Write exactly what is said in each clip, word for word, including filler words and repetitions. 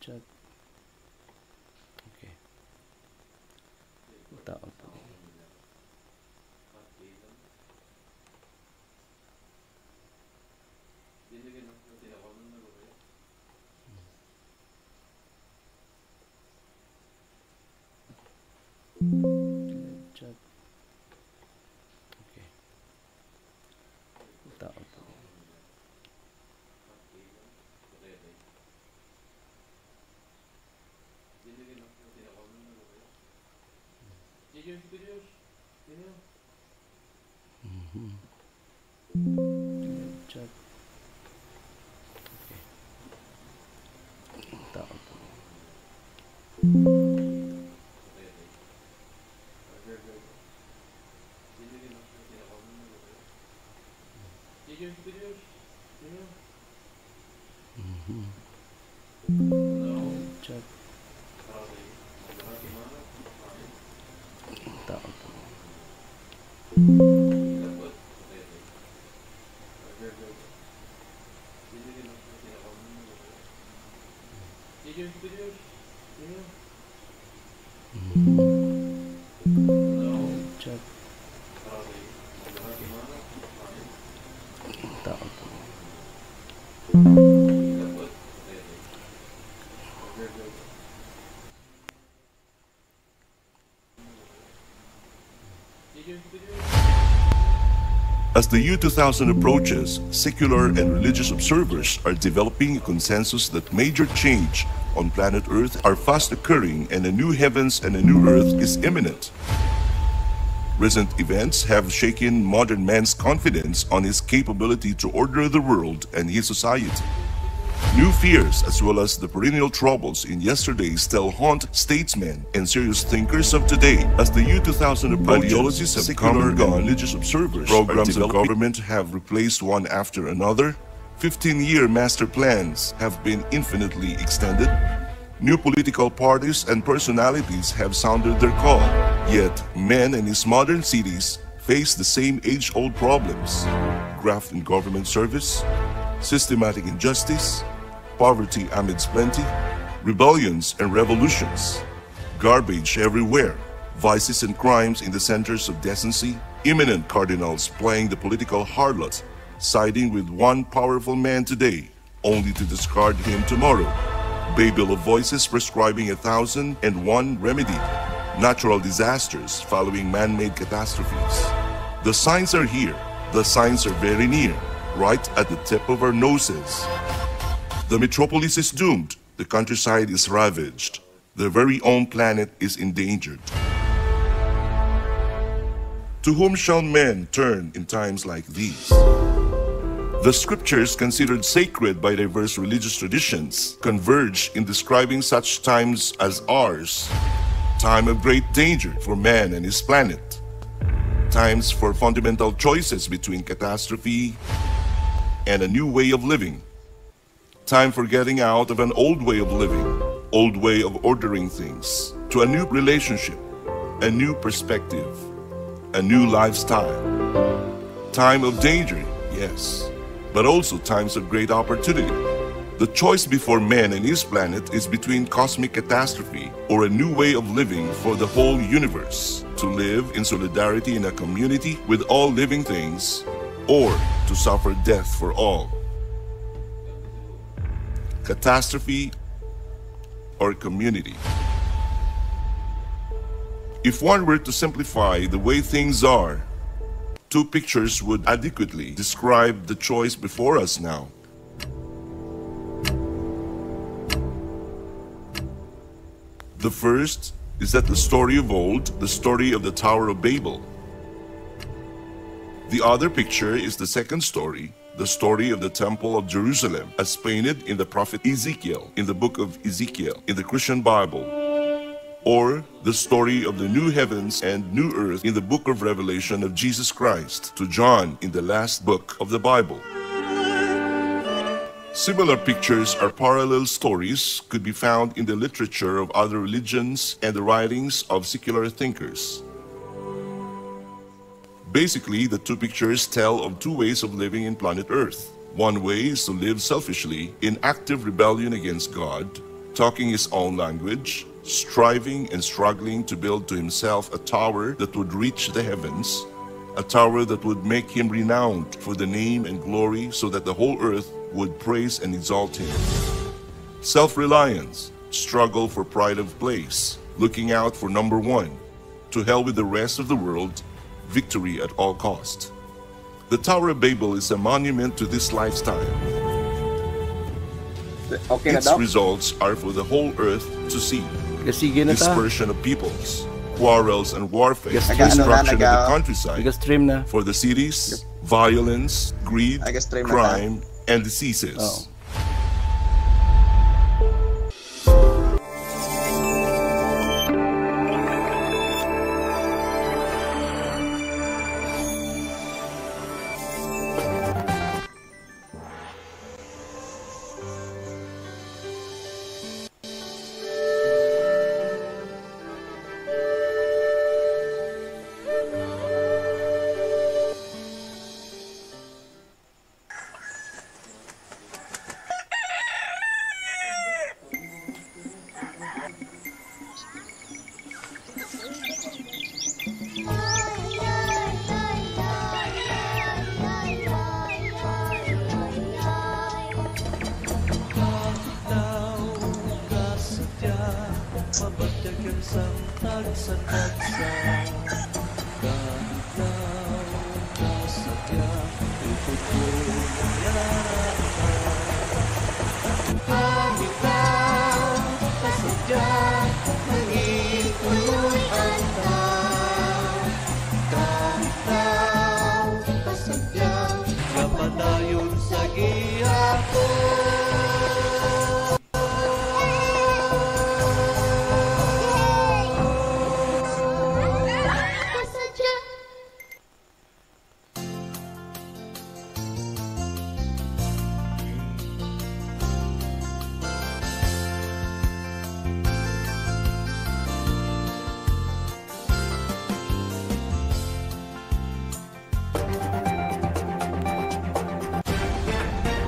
Chat. Okay. Taon po. Chat. Okay. Taon po. Mhm. Chat. Okay. Taon po. Mhm. Chat. Taon po. Chat. Taon po. As the year two thousand approaches, secular and religious observers are developing a consensus that major change on planet Earth are fast occurring and a new heavens and a new earth is imminent. Recent events have shaken modern man's confidence on his capability to order the world and his society. New fears, as well as the perennial troubles in yesterday, still haunt statesmen and serious thinkers of today. As the year two thousand approaches, ideologies have come and gone, religious observers, programs of government have replaced one after another, fifteen-year master plans have been infinitely extended, new political parties and personalities have sounded their call. Yet, men in his modern cities face the same age-old problems: graft in government service, systematic injustice, poverty amidst plenty, rebellions and revolutions, garbage everywhere, vices and crimes in the centers of decency, eminent cardinals playing the political harlot, siding with one powerful man today, only to discard him tomorrow. Babel of voices prescribing a thousand and one remedy. Natural disasters following man-made catastrophes. The signs are here. The signs are very near, right at the tip of our noses. The metropolis is doomed. The countryside is ravaged. Their very own planet is endangered. To whom shall men turn in times like these? The scriptures, considered sacred by diverse religious traditions, converge in describing such times as ours: time of great danger for man and his planet, times for fundamental choices between catastrophe and a new way of living, time for getting out of an old way of living, old way of ordering things, to a new relationship, a new perspective, a new lifestyle. Time of danger, yes, but also times of great opportunity. The choice before man and his planet is between cosmic catastrophe or a new way of living for the whole universe, to live in solidarity in a community with all living things, or to suffer death for all. Catastrophe or community. If one were to simplify the way things are, two pictures would adequately describe the choice before us now. The first is that the story of old, the story of the Tower of Babel. The other picture is the second story, the story of the Temple of Jerusalem, as painted in the prophet Ezekiel, in the book of Ezekiel, in the Christian Bible, or the story of the new heavens and new earth in the book of Revelation of Jesus Christ to John in the last book of the Bible. Similar pictures or parallel stories could be found in the literature of other religions and the writings of secular thinkers. Basically, the two pictures tell of two ways of living in planet Earth. One way is to live selfishly in active rebellion against God, talking his own language, striving and struggling to build to himself a tower that would reach the heavens, a tower that would make him renowned for the name and glory, so that the whole earth would praise and exalt him. Self reliance, struggle for pride of place, looking out for number one, to hell with the rest of the world, victory at all cost. The Tower of Babel is a monument to this lifestyle. Okay na Its daw? Results are for the whole earth to see. Sige na ta. Dispersion of peoples, quarrels and warfare, Yes, Nag-ano na, destruction of the nag- countryside. Nag-stream na. For the cities, violence, greed, Nag-stream na ta. Crime, and diseases. Oh.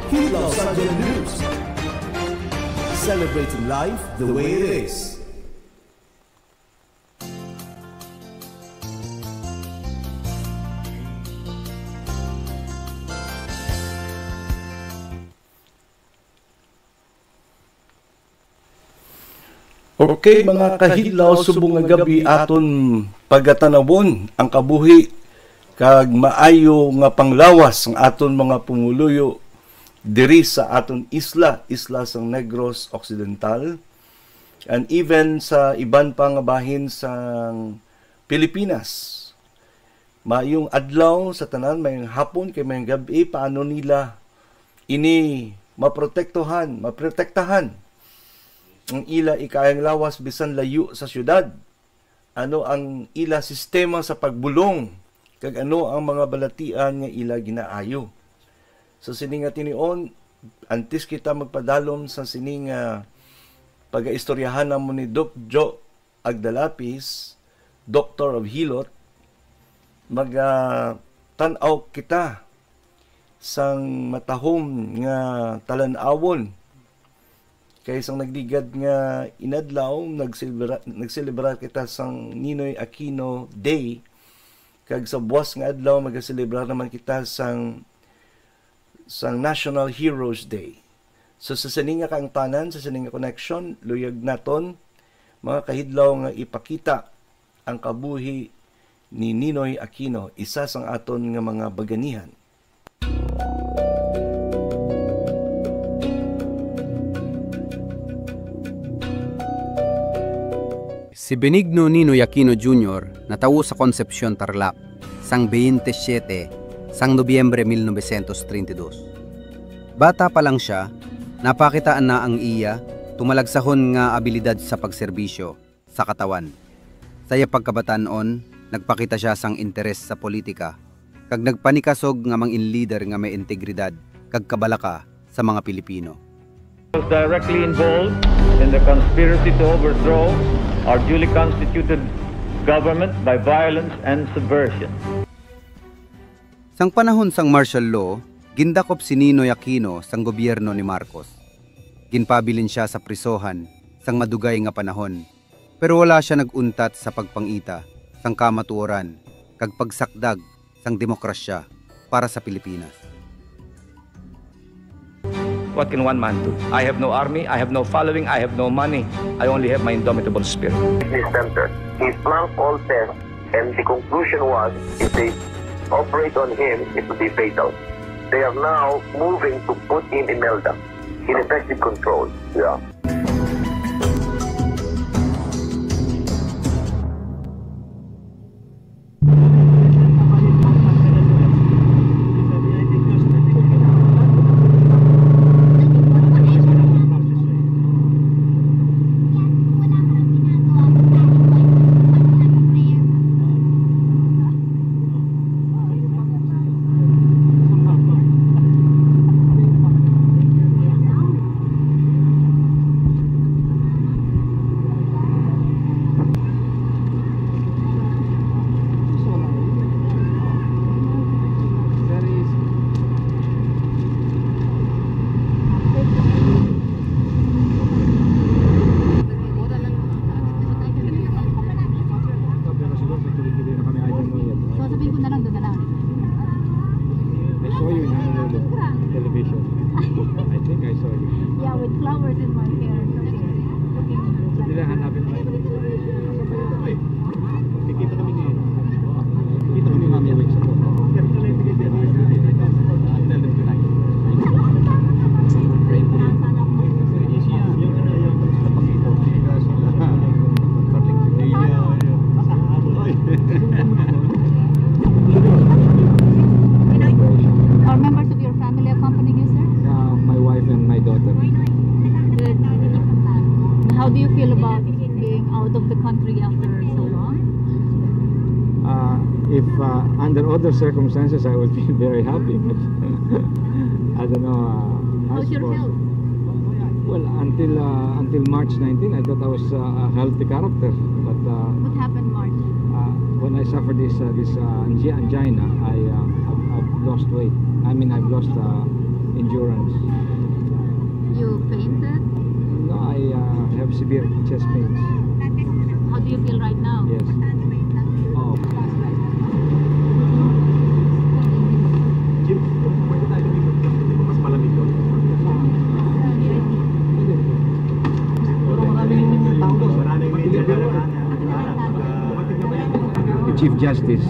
Hit Los Angeles News. Celebrating life the way it is. Okay, mga kahidlaw, subong nga gab-i aton pagatanawon ang kabuhi kag maayo nga panglawas sang aton mga pumuluyo diri sa aton isla, isla sang Negros Occidental, and even sa iban pa nga bahin sang Pilipinas. Maayong adlaw sa tanan, maayong hapon kay maayong gab-i. Paano nila ini maprotektuhan, maprotektahan ang ila ikaayong lawas bisan layo sa syudad? Ano ang ila sistema sa pagbulong, kag ano ang mga balatian nga ila ginaayo? Sa sini nga tinion, antes kita magpadalom sa sini nga pagaistoryahan namon ni Doc Jo Agdalapis, Doctor of Hilot, maga tan-aw kita sang matahom nga talan-awon. Kay sang nagligad nga inadlaw, nagselebra-, nagselebrar kita sang Ninoy Aquino Day, kag sa buwas nga adlaw magaselebrar naman kita sang sang National Heroes Day. So, sa sini nga kaangtanan, sa sini nga connection, luyag naton, mga kahidlaw, nga ipakita ang kabuhi ni Ninoy Aquino, isa sang aton nga mga baganihan. Si Benigno Ninoy Aquino Junior natawo sa Concepcion, Tarlac, sang twenty-seven sang Nobyembre mil novecientos treinta y dos. Bata pa lang sia, napakitaan na ang iya tumalagsahon nga abilidad sa pagserbisyo sa katawan. Sa iya pagkabatan-on, nagpakita sia sang interes sa politika, kag nagpanikasog nga mangin lider nga may integridad kag kabalaka sa mga Pilipino. Was directly involved in the conspiracy to overthrow our duly constituted government by violence and subversion. Sang panahon sang martial law, gindakop si Ninoy Aquino sang gobyerno ni Marcos. Ginpabilin sia sa prisohan sang madugay nga panahon, pero wala sia nag-untat sa pagpangita sang kamatuoran kag pagsakdag sang demokrasya para sa Pilipinas. What can one man do? I have no army, I have no following, I have no money. I only have my indomitable spirit. Business center. He flunked all tests, and the conclusion was, if they operate on him, it will be fatal. They are now moving to put him in Melda, in effective control. Yeah. Sasabihin ko na lang, doon na lang. I saw you in Honolulu television. I think I saw you. Yeah, with flowers in my hair. Looking, looking. Sandali, hanapin mo. Kikita kami ni, kikita kami ni Mami. I'll tell them tonight. Are members of your family accompanying you, sir? Uh, my wife and my daughter. Good. How do you feel about being out of the country after so long? Uh, if uh, under other circumstances, I would be very happy. But I don't know. Uh, How's your health? Well, until uh, until March nineteen, I thought I was uh, a healthy character. But uh, What happened, March? uh, when I suffered this uh, this uh, angi- angina, I uh, I've, I've lost weight. I mean, I've lost uh, endurance. You fainted? No, I uh, have severe chest pains. How do you feel right now? Yes. Oh. Chief, pwede tayo lumipat dyan? Hindi ba mas malamig doon? Pero maraming tao doon. Maraming media. Chief Justice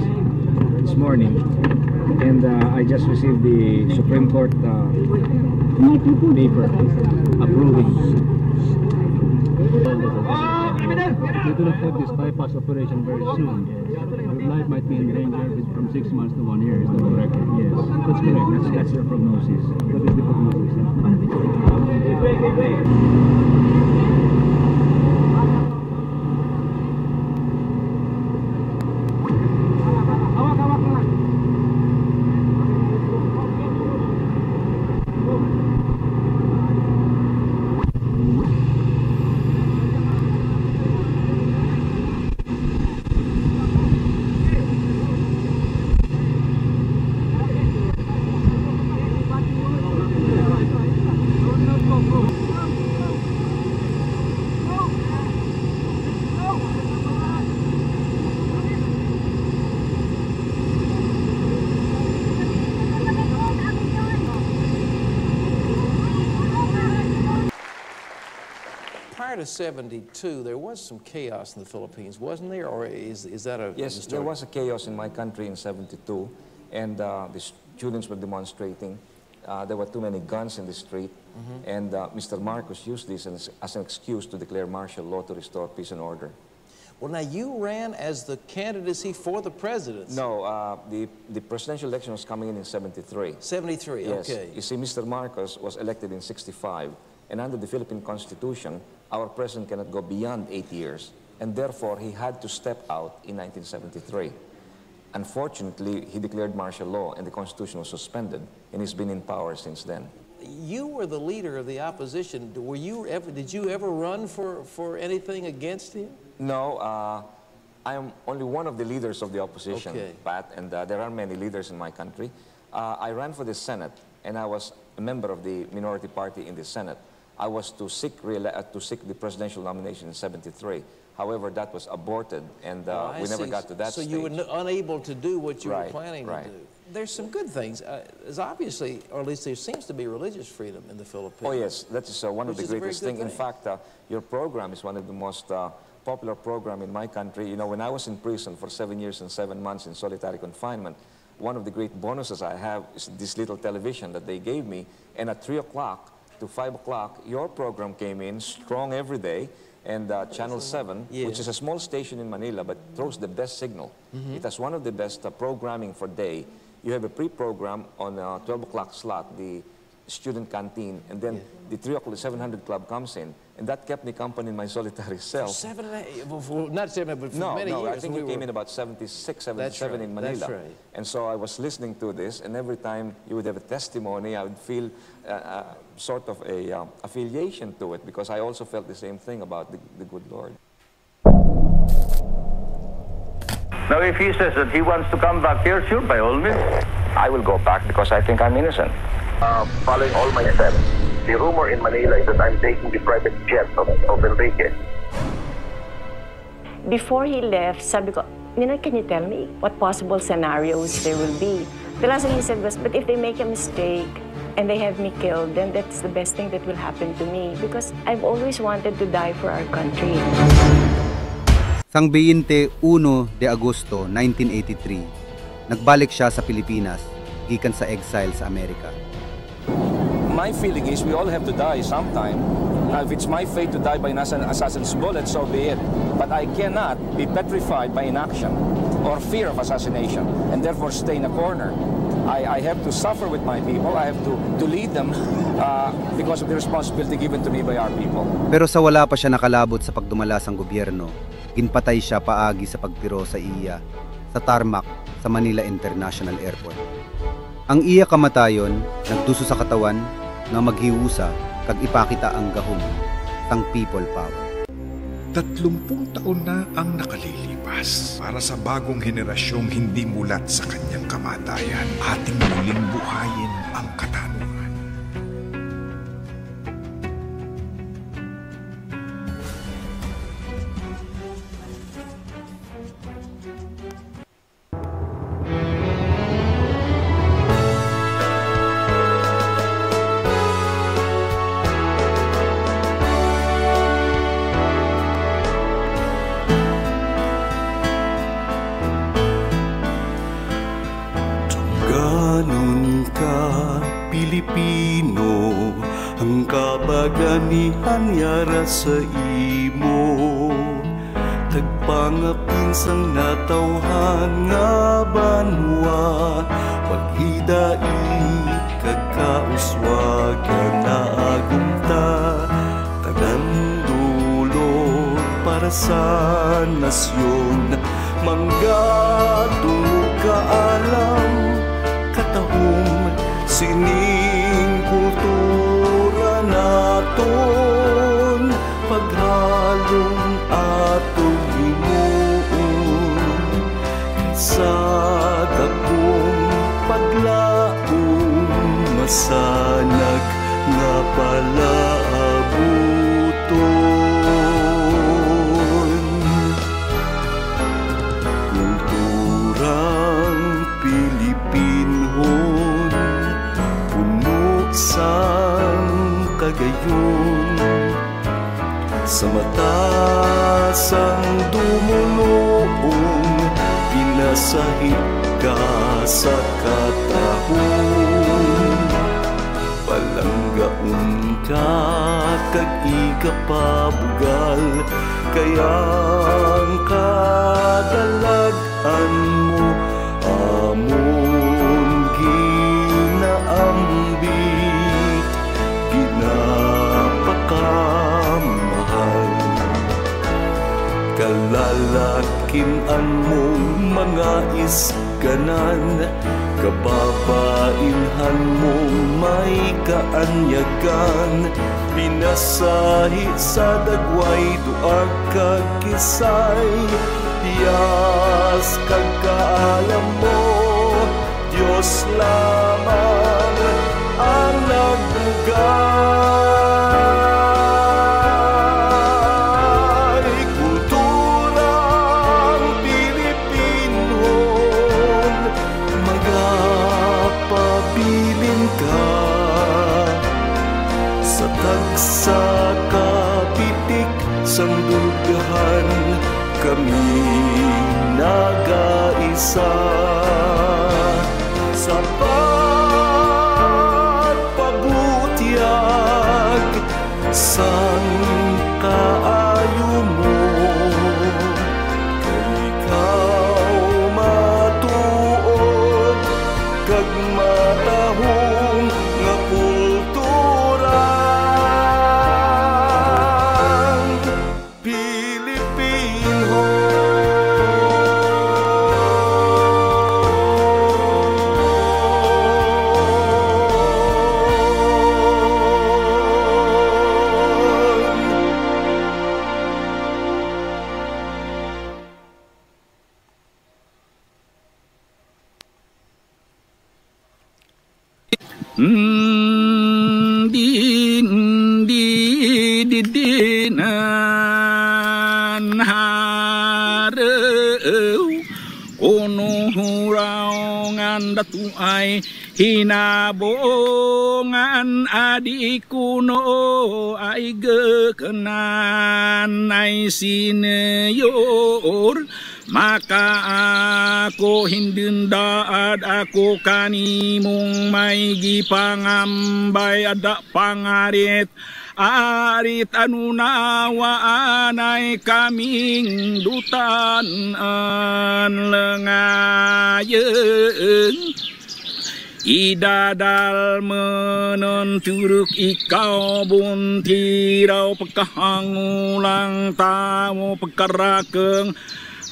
this morning, and uh, I just received the Supreme Court uh, paper approving. If you do not have this bypass operation very soon, your life might be in danger from six months to one year. Is that correct? Yes, that's correct. That's, that's the prognosis. That is the prognosis. Prior to seventy-two, there was some chaos in the Philippines, wasn't there? Or is, is that a Yes, there was a chaos in my country in seventy-two, and uh, the students were demonstrating. Uh, there were too many guns in the street, mm-hmm. and uh, Mister Marcos used this as, as an excuse to declare martial law to restore peace and order. Well, now you ran as the candidacy for the presidency. No, uh, the, the presidential election was coming in in seventy-three. seventy-three, yes. Okay. You see, Mister Marcos was elected in sixty-five, and under the Philippine Constitution, our president cannot go beyond eight years, and therefore he had to step out in nineteen seventy-three. Unfortunately, he declared martial law and the Constitution was suspended, and he's been in power since then. You were the leader of the opposition. Were you ever, did you ever run for, for anything against him? No, uh, I am only one of the leaders of the opposition, okay. Pat, and uh, there are many leaders in my country. Uh, I ran for the Senate, and I was a member of the minority party in the Senate. I was to seek reele-, uh, to seek the presidential nomination in seventy-three. However, that was aborted, and, uh, Oh, I we never see. got to that So you were stage. n-, unable to do what you were Right, planning to right. do. There's some good things. Uh, there's obviously, or at least there seems to be religious freedom in the Philippines. Oh, yes, that is, uh, one of Which the is a very greatest good thing. In thing. fact, uh, your program is one of the most, uh, popular program in my country. You know, when I was in prison for seven years and seven months in solitary confinement, one of the great bonuses I have is this little television that they gave me. And at three o'clock to five o'clock, your program came in strong every day. And, uh, Channel seven, Yeah. which is a small station in Manila but throws the best signal. Mm-hmm. It has one of the best, uh, programming for day. You have a pre-program on, uh, twelve o'clock slot, the student canteen, and then Yeah. the three o'clock, seven hundred club comes in, and that kept me company in my solitary cell. For seven and a, for, for, not seven, but for No, many no, I years, think we you came were in about seventy-six, That's seventy-seven right, in that's Manila. right. And so I was listening to this, and every time you would have a testimony, I would feel, uh, uh, sort of a, uh, affiliation to it, because I also felt the same thing about the, the good Lord. Now, if he says that he wants to come back here, sure, by all means. I will go back because I think I'm innocent. Uh, following all my steps, the rumor in Manila is that I'm taking the private jet of, of Enrique. Before he left, sabi ko, "Ninoy, can you tell me what possible scenarios there will be?" The last thing he said was, "But if they make a mistake and they have me killed, then that's the best thing that will happen to me because I've always wanted to die for our country." Sang twenty-one de Agosto nineteen eighty-three, nagbalik siya sa Pilipinas gikan sa exile sa Amerika. My feeling is we all have to die sometime. Now, if it's my fate to die by an assassin-, assassin's bullet, so be it. But I cannot be petrified by inaction or fear of assassination and therefore stay in a corner. I, I have to suffer with my people. I have to, to lead them, uh, because of the responsibility given to me by our people. Pero sa wala pa siya nakalabot sa pagdumala sang gobyerno, ginpatay siya paagi sa pagtiro sa iya sa tarmac sa Manila International Airport. Ang iya kamatayon nagduso sa katawan nga maghiusa kag ipakita ang gahom sang people power. Tatlumpung taon na ang nakalilipas. Para sa bagong henerasyong hindi mulat sa kanyang kamatayan, ating muling buhayin ang katarungan. Tungganon ka, Pilipino, ang kabaganihan yara sa imo. Tagpangapin sang natawhan nga banwa, pag-idait kag kauswagan naagom ta. Tanan dulot para sa nasyon, manggatulog kaalam, katahom sining kultura naton, paghalong aton himuon, kay sa dakong paglaom masanag nga palaabuton. Kulturang Pilipinhon, puno sang kagayon. Sa mata sang dumoluong, pinasahi ka sa katahom. Palanggaon ka kag ikapabugal, kay ang kadalag-an mo amon ginaambit, ginapakamahal. Kalalakin-an mong mga isganan, kababainhan mong may kaanyagan, pinasahi sa dagway, duag kag kisay. Yas kag kaalam mo, Dios lamang ang nagbugal. Sa, sa pagpabutyag sang kaayo mo, kay ikaw matuod kag matahom nga kulturang Pilipinhon. Din, di, di, di, nan, haraw. Kuno huraw ngan dato ay hinabo ngan adi kuno ay gekanan ay senior. Maka ako hindindaad ako kanimong may gipangambay ada pangarit. Arit ano nawa anay kaming dutan-an lengayen. Idadal menon turok ikaw buntiraw pagkahangulang tawo pagkarakeng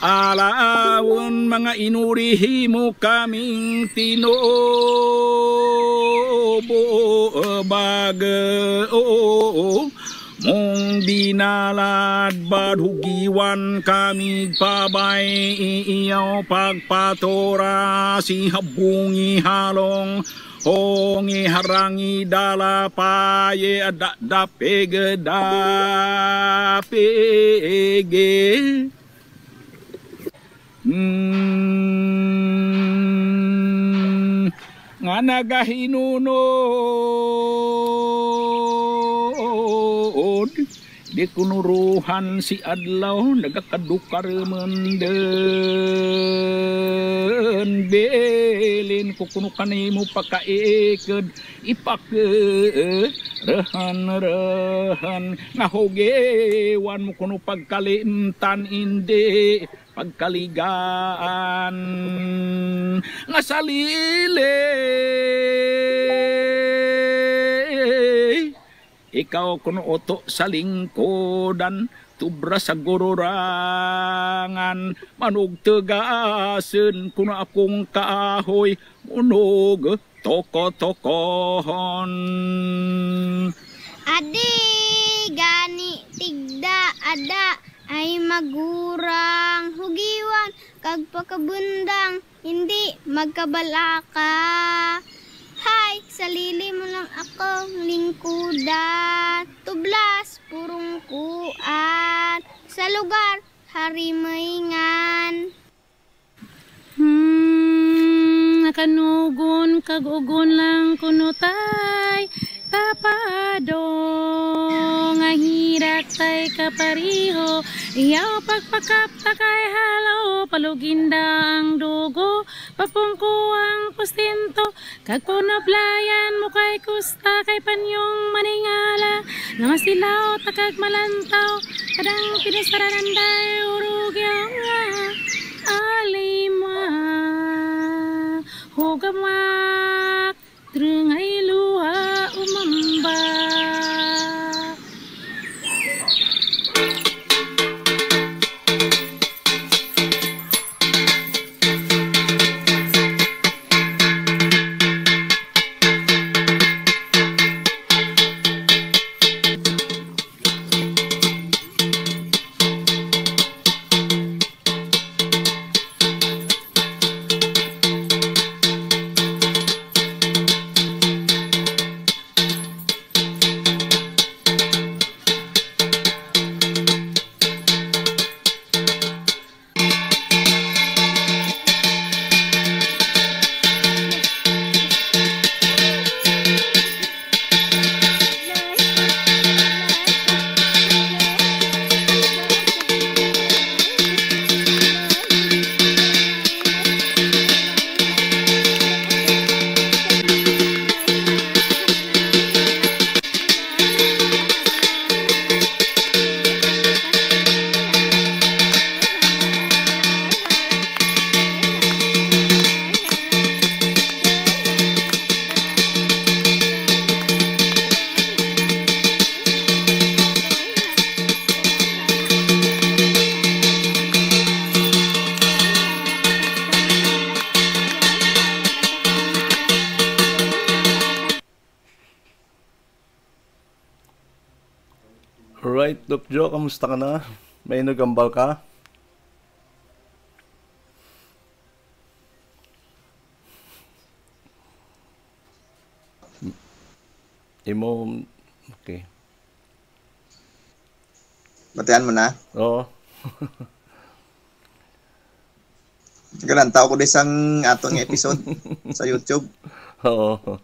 alawon mga inuri himo kaming tinubo bago. Mong binalad badhugiwan kami pabay iyaw pagpatura si habungi halong hongi harangi dala paye ada dapig dapig. Mm, nga nagahinunod, di kunuruhan si adlaw, nagakadukar man din. Bilin ko kuno kanimo pakaikod, ipakirahan-rahan, nga hugiwan mo kuno pagkalimtan, indi pagkaligaan nga salili. Ikaw kuno uto sa lingkudan, tubra sa gururangan, manugtugasin kuno akong kahoy, munog toko-tokohon. Adi gani tigda ada ay magurang, hugiwan kag pakabundang, hindi magkabalaka. Hay, salili mo lang akong lingkudan, tublas purong kuan sa lugar harimayngan. Hmm, nakanugon kag ugon lang kuno tay tapado nga hirak tay kapariho. Iyaw pagpakapta kay halo paluginda ang dugo, papungko ang postinto, kag punoblayan mo kay kusta kay panyong maningala, nga masilaw ta kag malantaw, kadang pinasaranan day urugyaw nga alima, hugamak, trungay luha, umamba. Right, Doc Joe, kamusta ka na? May nagambal ka? Imo, okay. Batian mo na? Oo. Galantaw ko di sang aton nga episode sa YouTube. Oo.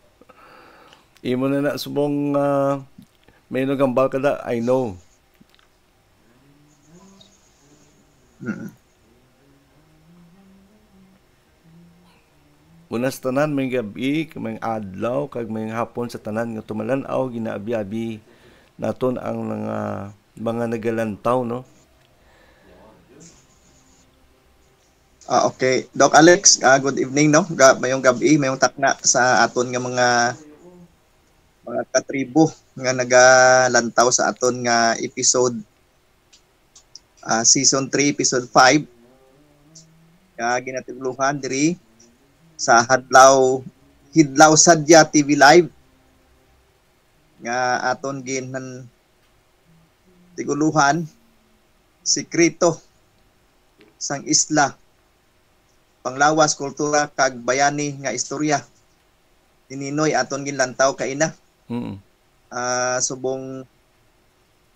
Imo na na subong, ah, may nagambal ka da, I know. Mm. Una sa tanan, may gab-i, may adlaw, kag may hapon sa tanan nga tumalan-aw, ginaabi-abi naton ang mga, mga nagalantaw, no? Ah, okay. Doc Alex, ah, good evening, no? Ga, mayong gab-i, mayong takna sa aton nga mga, mga katribo nga nagalantaw sa aton nga episode, ah, season three, episode five, nga ginatuluhan diri sa Hadlaw, Hidlaw Sadya T V Live, nga aton gin-, tiguluhan, Sikreto sang Isla, Panglawas, Kultura, kag Bayani nga Istorya. Ni Ninoy aton ginlantaw kaina. Mm. Ah, subong,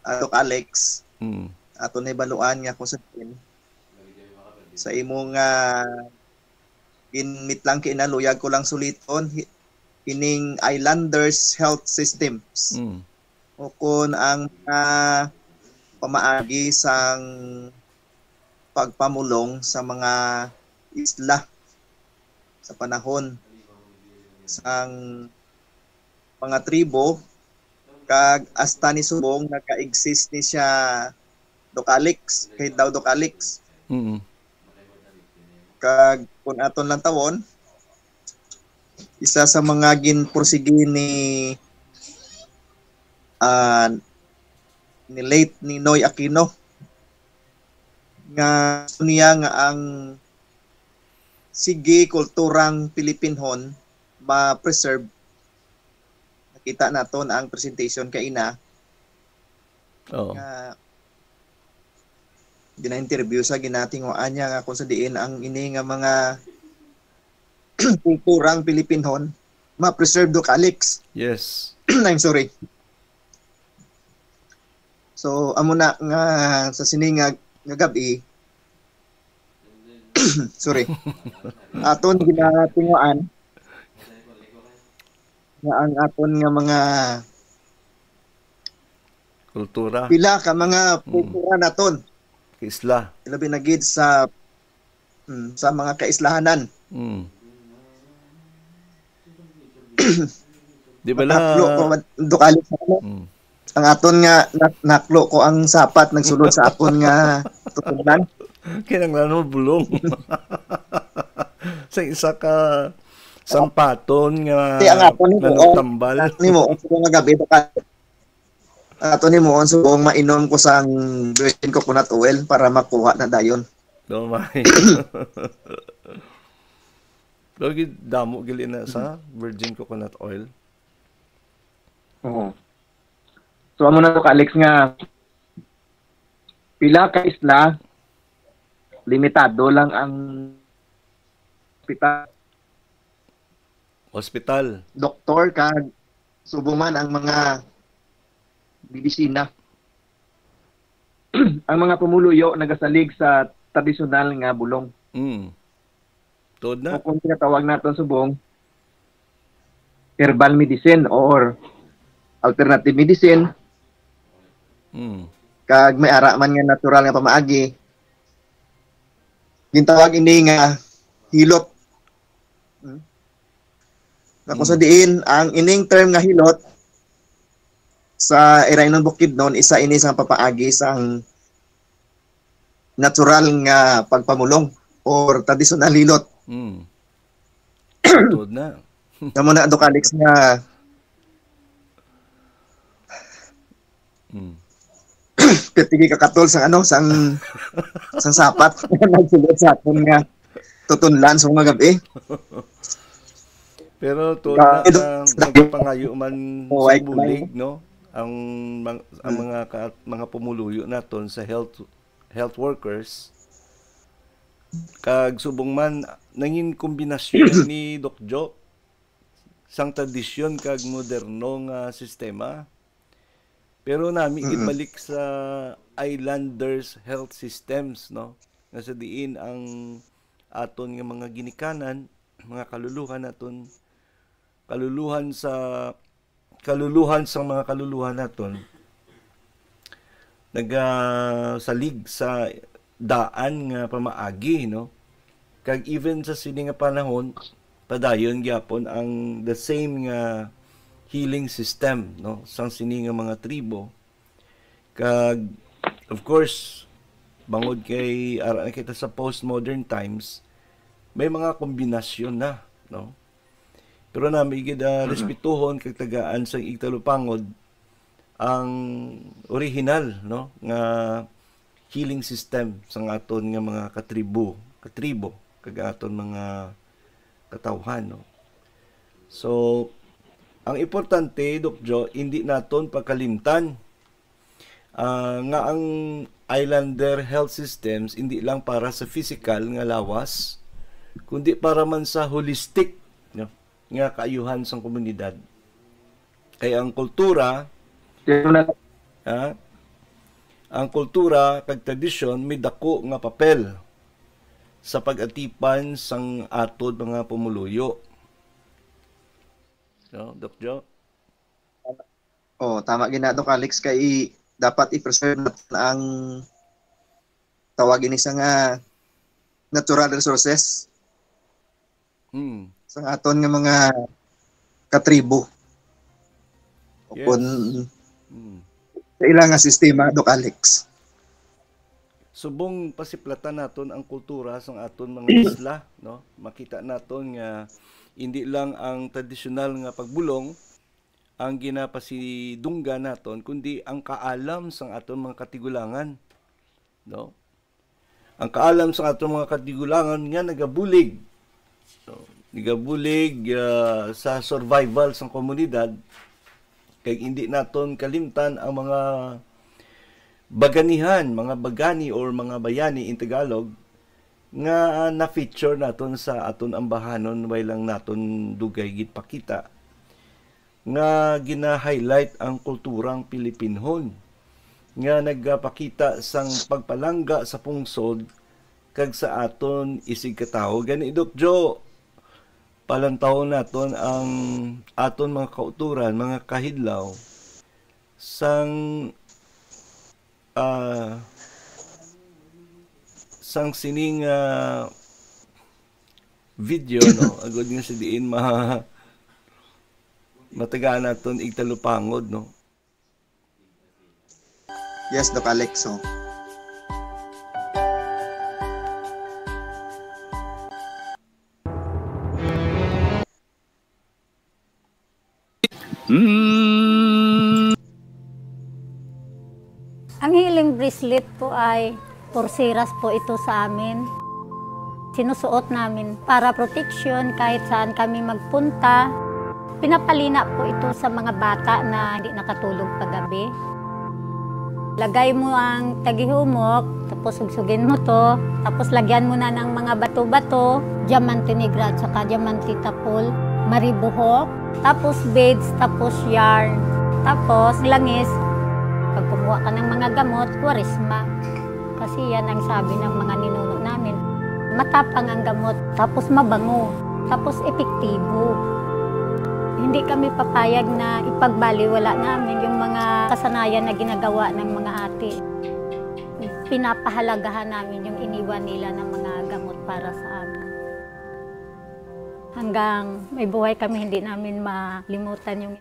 ah, Doc Alex, Mm. aton nahibaluan nga kung sa, sa imo nga ginmitlang kaina, luyag ko lang suliton, hi-, ining Islanders Health Systems. Mm. Ukon ang mga pamaagi sang pagpamulong sa mga isla sa panahon sang mga tribo, kag hasta ni subong naka-exist ni siya, Doc Alex, kay daw Doc Alex. Mm. Kag kung aton lang tawon, isa sa mga ginpursigi ni, ah, ni late Ninoy Aquino nga gusto niya nga ang sige kulturang Pilipinhon ma-preserve. Nakita naton ang presentation kaina Oo. nga gina-interview sa ginatinguan niya nga kung sa diin ang ini nga mga kulturang Pilipinhon ma-preserve, Doc Alex. Yes. I'm sorry. So, amo na nga sa sini nga, nga gab-i, sorry, aton ginatinguan nga ang aton nga mga Kultura. Pila ka mga kultura naton, Isla. Labi na gid sa, mm, sa mga kaislahanan. Mm. Di ba la? Naklo ko, Doc Alex, ano? Mm. Ang aton nga nak-, naklo ko ang sapat nagsulod sa aton nga tutunan. Kinanglan mo bulong. Sa isa ka sampaton nga Ti ang aton ni mo, nanugtambal. Ni mo, ang subong nga gab-i, Doc Alex. Ang aton ni mo, ang subong mainom ko sang virgin coconut oil para makuha na dayon. Do may. Lagi damo gali na sa virgin coconut oil. Oo. So, amo na to, Doc Alex, nga pila ka isla, limitado lang ang hospital, Hospital. doktor, kag subong man ang mga medisina. Ang mga pumuluyo nagasalig sa tradisyonal nga bulong. Mm. Tuod na. O kung tinatawag naton subong, herbal medicine or alternative medicine, Mm. kag may ara man nga natural nga pamaagi. Gintawag ini nga hilot. Hmm? Na kung sa diin, ang ining term nga hilot sa Iraynon Bukidnon, isa ini sa papaagi sang natural nga pagpamulong or traditional hilot. Mm. Tuod na. Kamo na, Doc Alex, nga Mm. pitigi ka katol sang ano, sang, sang sapat. Nagsulod sa aton nga tutunlan sa mga gab-i. Pero tuod Ah, na, ah, nagpangayo man Oh, sa ay, bulig, no? ang mang-, ang Hmm. mga ka-, mga pumuluyo naton sa health, health workers, kag subong man, nangin kombinasyon ni Doc Jo sang tradisyon kag moderno nga sistema. Pero nami Mm-mm. gibalik sa islanders' health systems, no? Nga sa diin ang aton nga mga ginikanan, mga kaluluhan naton, kaluluhan sa, kaluluhan sang mga kaluluhan naton, nagasalig sa daan nga pamaagi, no? Kag even sa sini nga panahon, padayon gyapon ang the same nga healing system, no, sang sini nga mga tribo. Kag, of course, bangod kay ara na kita sa postmodern times, may mga kombinasyon na, no? Pero nami gid, ah, Mm-mm. respetuhon kag tagaan sang igtalupangod ang original, no, nga healing system sang aton nga mga katribo, katribo, kag aton mga katawhan, no? So, ang importante, Doc Jo, hindi naton pagkalimtan, ah, nga ang islander health systems hindi lang para sa physical nga lawas, kundi para man sa holistic, no, nga kaayuhan sang komunidad. Kay ang kultura, Yun na. ha, ang kultura kag tradisyon may dako nga papel sa pag-atipan sang aton mga pumuluyo. No, Doc Jo? Oh, tama gid na, Doc Alex, kay dapat i-preserve natin ang tawag ini sa nga natural resources Hmm. sa aton nga mga katribo. Yes. Kung Hmm. sa ila nga sistema, Doc Alex. Subong pasiplatan naton ang kultura sang aton mga isla, no? Makita naton nga hindi lang ang tradisyonal nga pagbulong ang ginapasidunggan naton, kundi ang kaalam sang aton mga katigulangan, no? Ang kaalam sang aton mga katigulangan nga nagabulig, no? Nagabulig, ah, sa survival sang komunidad, kay hindi naton kalimtan ang mga baganihan, mga bagani or mga bayani in Tagalog, nga, ah, na-feature naton sa aton ambahanon, way lang naton dugay gid pakita, nga gina-highlight ang kulturang Pilipinhon, nga nagapakita sang pagpalangga sa pungsod kag sa aton isigkatawo. Gani, Doc Jo, palantawon naton ang aton mga kautoran, mga kahidlaw, sang, ah, sang sining, ah, video, no? Agod nga sa diin ma-, matagaan naton igtalupangod, no? Yes, Doc Alex, so. Mm. Ang healing bracelet po ay pulseras po ito sa amin. Sinusuot namin para protection kahit saan kami magpunta. Pinapalina po ito sa mga bata na hindi nakatulog paggabi. Lagay mo ang tagihumok, tapos sugsugin mo to, tapos lagyan mo na ng mga bato-bato, diamante negra at saka diamante tapol, maribuhok, tapos beads, tapos yarn, tapos langis. Pag kumuha ka ng mga gamot, kwaresma. Kasi yan ang sabi ng mga ninuno namin. Matapang ang gamot, tapos mabango, tapos epektibo. Hindi kami papayag na ipagbaliwala namin yung mga kasanayan na ginagawa ng mga ate. Pinapahalagahan namin yung iniwan nila ng mga gamot para sa amin. Hanggang may buhay kami, hindi namin malimutan yung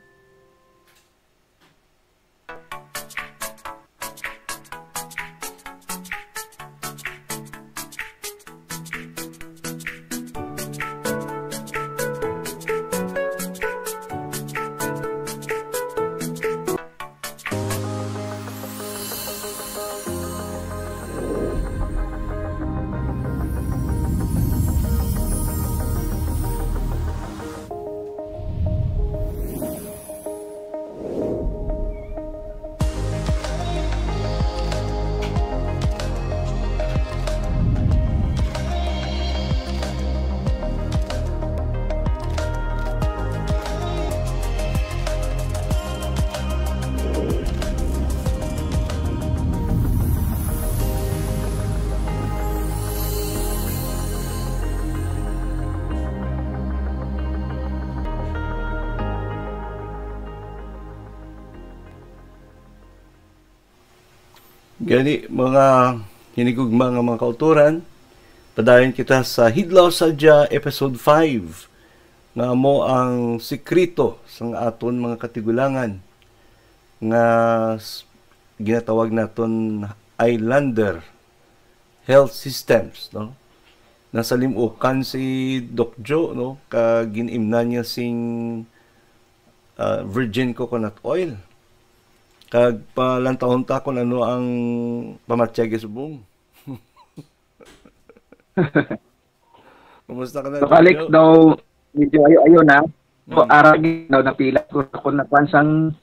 Gani, mga hinigugma nga mga kautoran, padayon kita sa Hidlaw Sadya Episode five, nga amo ang sikreto sang aton mga katigulangan nga s-, ginatawag naton islander health systems, no? Nasa limukan si Doc Joe, no? Kag gin-imnan niya sing, ah, virgin coconut oil. Kag palantawon ta kung ano ang pamatyag subong. Kumusta ka na, Doc Alex, Joe? Daw, medyo ayo-ayo na. So, mm, arag daw napilas ko kung nakuan sang,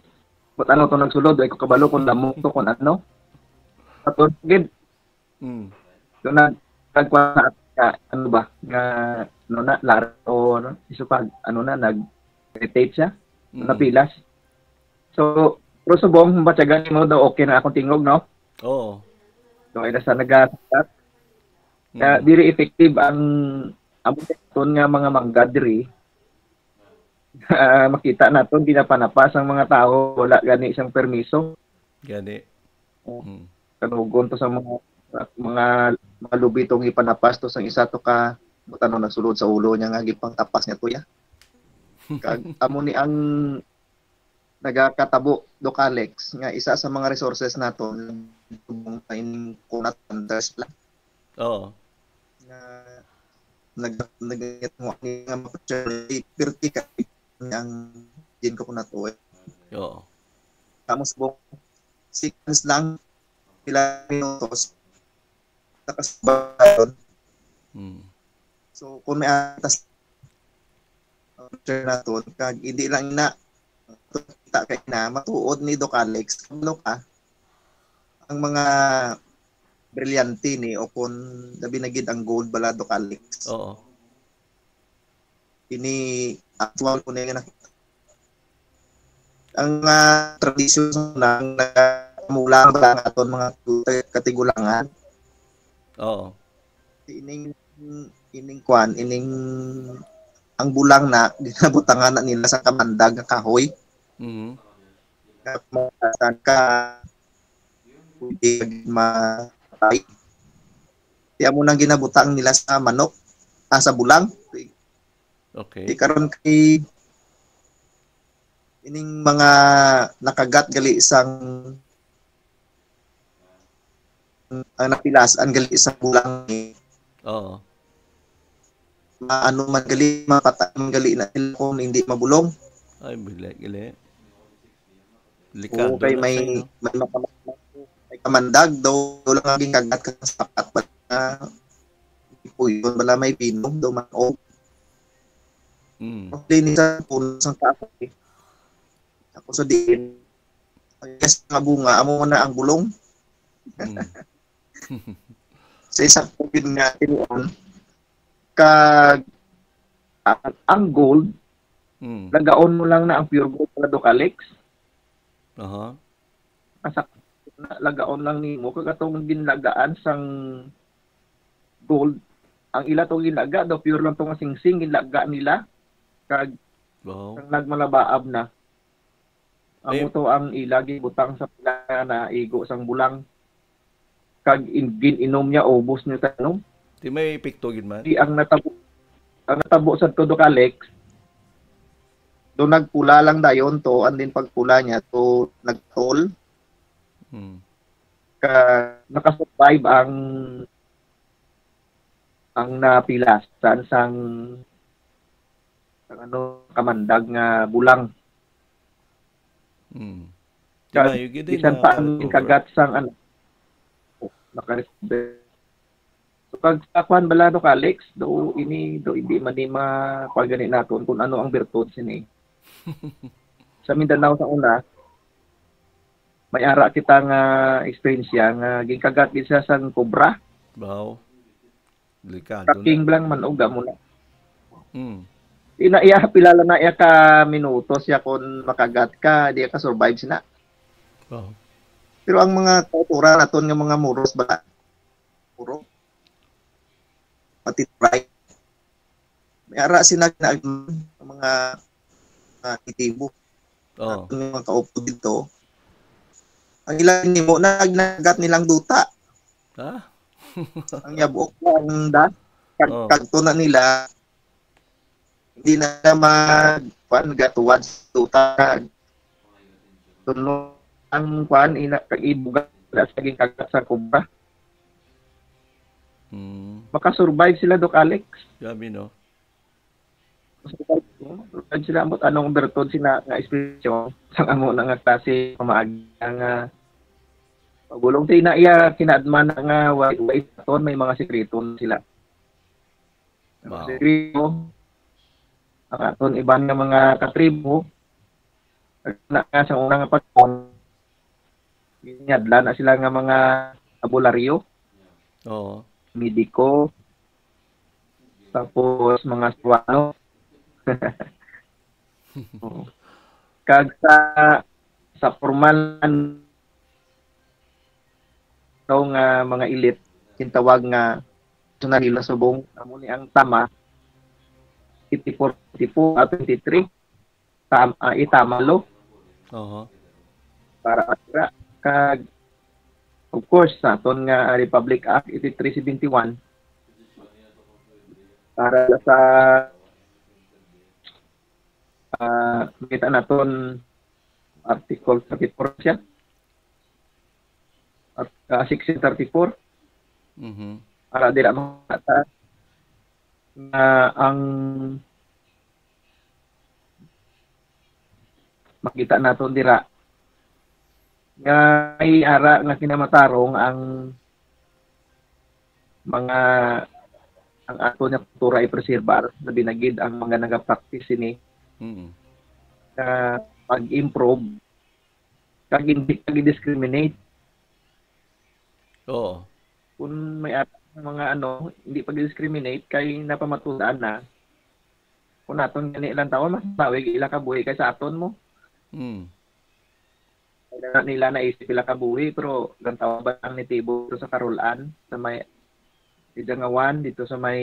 kung ano to nagsulod, ay ko kabalo kung lamok to, kung ano. Tapos, gid, mm, so, nag-, nagkuan na ka, ano ba, nga, ano na, lar-, o, ano, iso pag, ano na, nag-irritate siya. Mm. Napilas. So, pero subong, mabatyagan mo daw, okay na akong tingog, no? Oo. So, ay nasa nagasakat. Kaya, mm, very effective ang, ang aton nga mga manggad diri. Ah, makita naton, ginapanapas ang mga tawo, wala gani sang permiso. Gani. Oh. Mm. Kanugon to sa mga, mga, mga lubi tong ipanapas to sang isa to ka butano nagsulod sa ulo niya nga gipangtapas niya to, ya. Kag amo ni ang nagakatabo, Doc Alex, nga isa sa mga resources naton, ining coconut hunters lang. Oo. Nga nag-, nag-, nga mga perti ka ang gin coconut oil. Oo. Tapos po, seconds lang, pila minutos, nakasabay. Mm. So, kung may atas picture naton, kag hindi lang na kita kay na matuod ni Doc Alex, ano ka, ang mga brilyante ni, o kung labi na gid ang gold bala, Doc Alex. Oo. Ini actual ko na yun. Ang, ah, tradisyon sa unang nagamulang ba ang aton mga katigulangan? Oo. Ining, ining kwan, ining ang bulang na ginabutangan na nila sa kamandag nga kahoy. Mhm. Kag mga saan ka pwede matay. Kaya mo nang ginabutang nila sa manok, ah, sa bulang. Okay. Di karon kay ining mga nakagat gali sang, ang napilas-an gali sang bulang ni. Oo. Maano man gali, mapatay man gali na sila kung hindi mabulong. Ay, gali, gali. Delikado. Oo, kay na may, siya, no? May maka-, may kamandag daw, daw lang ang ginkagat ka sa sapat ba na ipuyon, wala may pinom daw man, oh. Mm. Ang linis sa puno sang kahoy. Ako sa diin, ang yes nga bunga, amo na ang bulong. Mm. Sa isa ko yun nga, tinuon, kag ang, ang gold, mm, lagaon mo lang na ang pure gold pala, Doc Alex. Aha. Kasak-, lagaon lang nimo, kag atong ginlagaan sang gold, ang ila tong ginlaga daw, pure lang to nga singsing, ginlaga nila, kag, wow, sang nagmalabaab na. Amo, eh, to ang ila gibutang sa pila na igo sang bulang. Kag in-, gin-inom niya, ubos niya tanom. Di may epekto gid man? Di ang natabo, ang natabo sa to, Doc Alex, do nagpula lang dayon to, and then pagpula niya to, nagtol. Hmm. Ka-, nakasurvive ang, ang napilasan sang, sang ano, kamandag nga bulang. Hmm. Kag bisan pa ang kagat sang ano, nakaresolve. So, kag sa kwan bala, Doc Alex, do ini, do hindi man ni ma-, kwan gani naton kung ano ang birtud sini. Sa Mindanao sa una, may ara kita nga eksperyensya nga ginkagat gid siya sang kobra. Wow. Delikado na. Kaking lang man, uga mo na. Mm. Ina iya, pila lang na iya ka minuto siya kung makagat ka, di ka survive sina. Oh. Pero ang mga kauturan naton nga mga Moros ba, puro matitry. May ara sila na mga, ah, titibo. Oo. Ang mga kaupo dito, Ang ilang nimo na nagnagat nilang duta. Ha? Ang yabuok ang da. Kag, Oh. kagto na nila, hindi na sila mag, kuwan, gatuwad sa duta. Tulo ang kuwan, ina, kag ibuga na sa ginkagat sa kubra. Hmm. Makasurvive sila, Doc Alex. Grabe, no? Survive, no? Survive sila, ambot anong bertod sila nga espesyal sa amo na nga klase pamaagi nga pagulong. Sa ina iya, kinaadman na nga wa, wa iton, may mga sikreto na sila. Wow. Sa tribo, ang aton iban nga mga katribo, na, na sa una nga panahon, ginadla na sila nga mga albularyo, Oo. mediko, tapos mga suwano. Oo. Kag sa, sa formal nga mga elite, gintawag nga national healer subong, amo ni ang tama, eighty-four, eighty-four, ah, twenty-three, tam-, ah, itama law Oho. para sa kag, of course, sa aton nga Republic Act eighty-three seventy-one para sa, ah, makita naton Article thirty-four siya. At, ah, section thirty-four. Mhm. Para dira makita nga ang makita naton dira nga may ara nga kinamatarong ang mga, ang ato nga kultura ipreserbar, labi na gid ang mga nagapractice sini Mm. nga pag-improve kag hindi pag-discriminate. Oo. Kung may at-, mga ano, hindi pag-discriminate kay napamatud-an na. Kung naton gani lang tawon, mas tawig ila kabuhi kay sa aton mo. Mm. Kaya nila naisip ila kabuhi, pero gantaw ba ang nitibo dito sa Carolan, sa may Ijangawan, dito sa may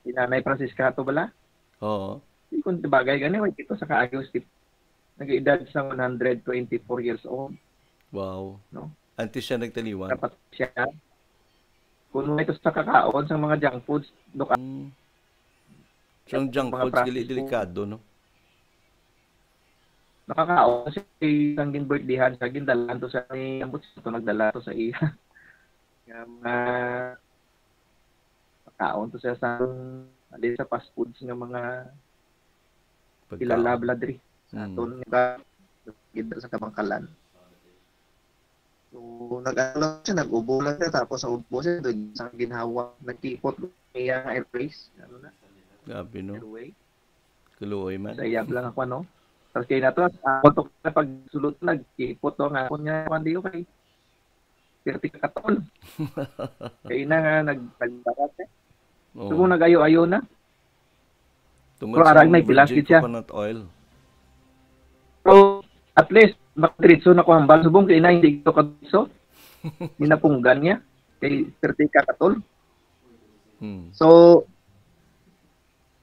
si Nanay Francisca ato bala? Oo. Di kung bagay gani, way dito sa Kaayos, di, nag-edad sa one hundred twenty-four years old. Wow. No? Antes siya nagtaliwan? Dapat siya. Kung may ito sa kakaon, sa mga junk foods, dok-, Mm. So, ang junk mga foods, dili practice delikado, no? Nakakaon siya, sang gin-birthdayhan siya, gindalan to sa ni, ambot sa to, nagdala to sa iya. Nga mga, makaon to siya sa, ali sa fast foods nga mga Pagkaon. Kilala bala diri. Sa Mm. aton nga, gid sa Kabangkalan. So, nag-ano lang siya, nag-ubo lang siya, tapos sa ubo siya, doon sa ginhawa, nagkipot iya nga airways, ano na, Grabe, no? Airway. Kaluoy man. Sa iyab lang ako, ano. Tapos kaya na to, ako to, pag sulod, nagkipot to, nga, ako nga, kuwan, di, okay. Pirti ka katol. Kaya na nga, nag-, nagbarat, eh. Oo. So, kung nag-ayo-ayo na, Tungod Pero sa arag may virgin pilas gid siya. Coconut oil. So, at least, makadiretso na ko hambal. Subong kay na hindi ko kadiretso. Minapunggan niya. Kay thirty ka katol. Hmm. So,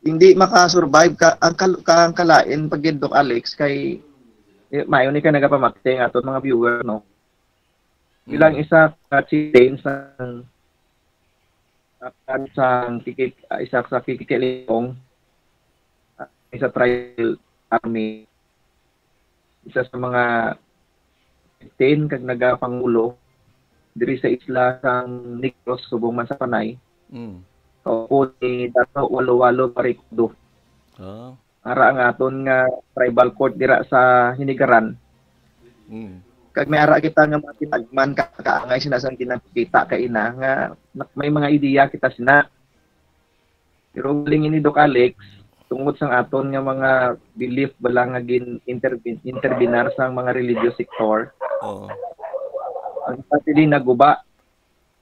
hindi makasurvive ka, ang kal-, ka, ang kalain pag yun, Doc Alex, kay, eh, mayo ni ka nagapamakti nga aton mga viewer, no? Bilang Mm. isa ka chieftain sa, ah, sa kikik-, ah, isa sa kikikilitong, ah, isa tribal army, isa sa mga chieftain kag nagapangulo diri sa isla sang Negros, subong man sa Panay. Mm. Kaupo ni Dato Walo Walo Barikudo. Ah. Ara ang aton nga tribal court dira sa Hinigaran. Mm. Kag may ara kita nga mga tinagman ka-, kaangay sina sang ginakita kaina nga nak-, may mga ideya kita sina. Pero galing ini, Doc Alex, tungod sang aton nga mga belief bala nga gin-intervene, interbinar sang mga religious sector. Oo. Ang isa sila naguba.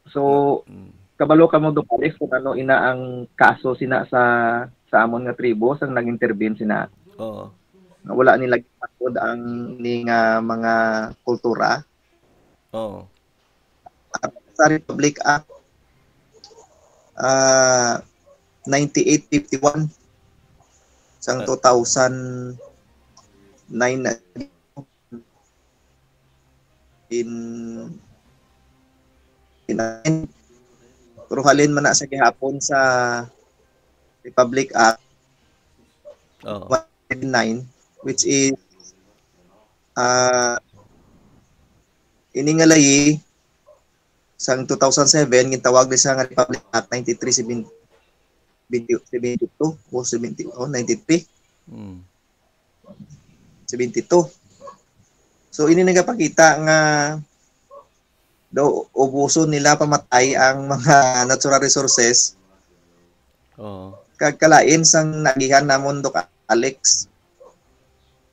So, Mm. kabalo ka mo, Doc Alex, kung ano ina ang kaso sina sa, sa amon nga tribo, sang nag-intervene sina. Oo. Nga wala nila gipatod ang ni nga mga kultura. Oo. At sa Republic Act, ah, ninety-eight fifty-one, sang Ah. two thousand nine na, in, in, pero halin man na sa gihapon sa Republic Act Oo. One nine, which is, ah, ini nga layi sang two thousand seven, gintawag ni siya nga Republic Act ninety-three seventy, seventy-two o seventy, oh, ninety-three, Mm. seventy-two. So, ini nagapakita nga daw ubuson nila pamatay ang mga natural resources. Oo. Kag kalain sang naagihan namon, Doc Alex.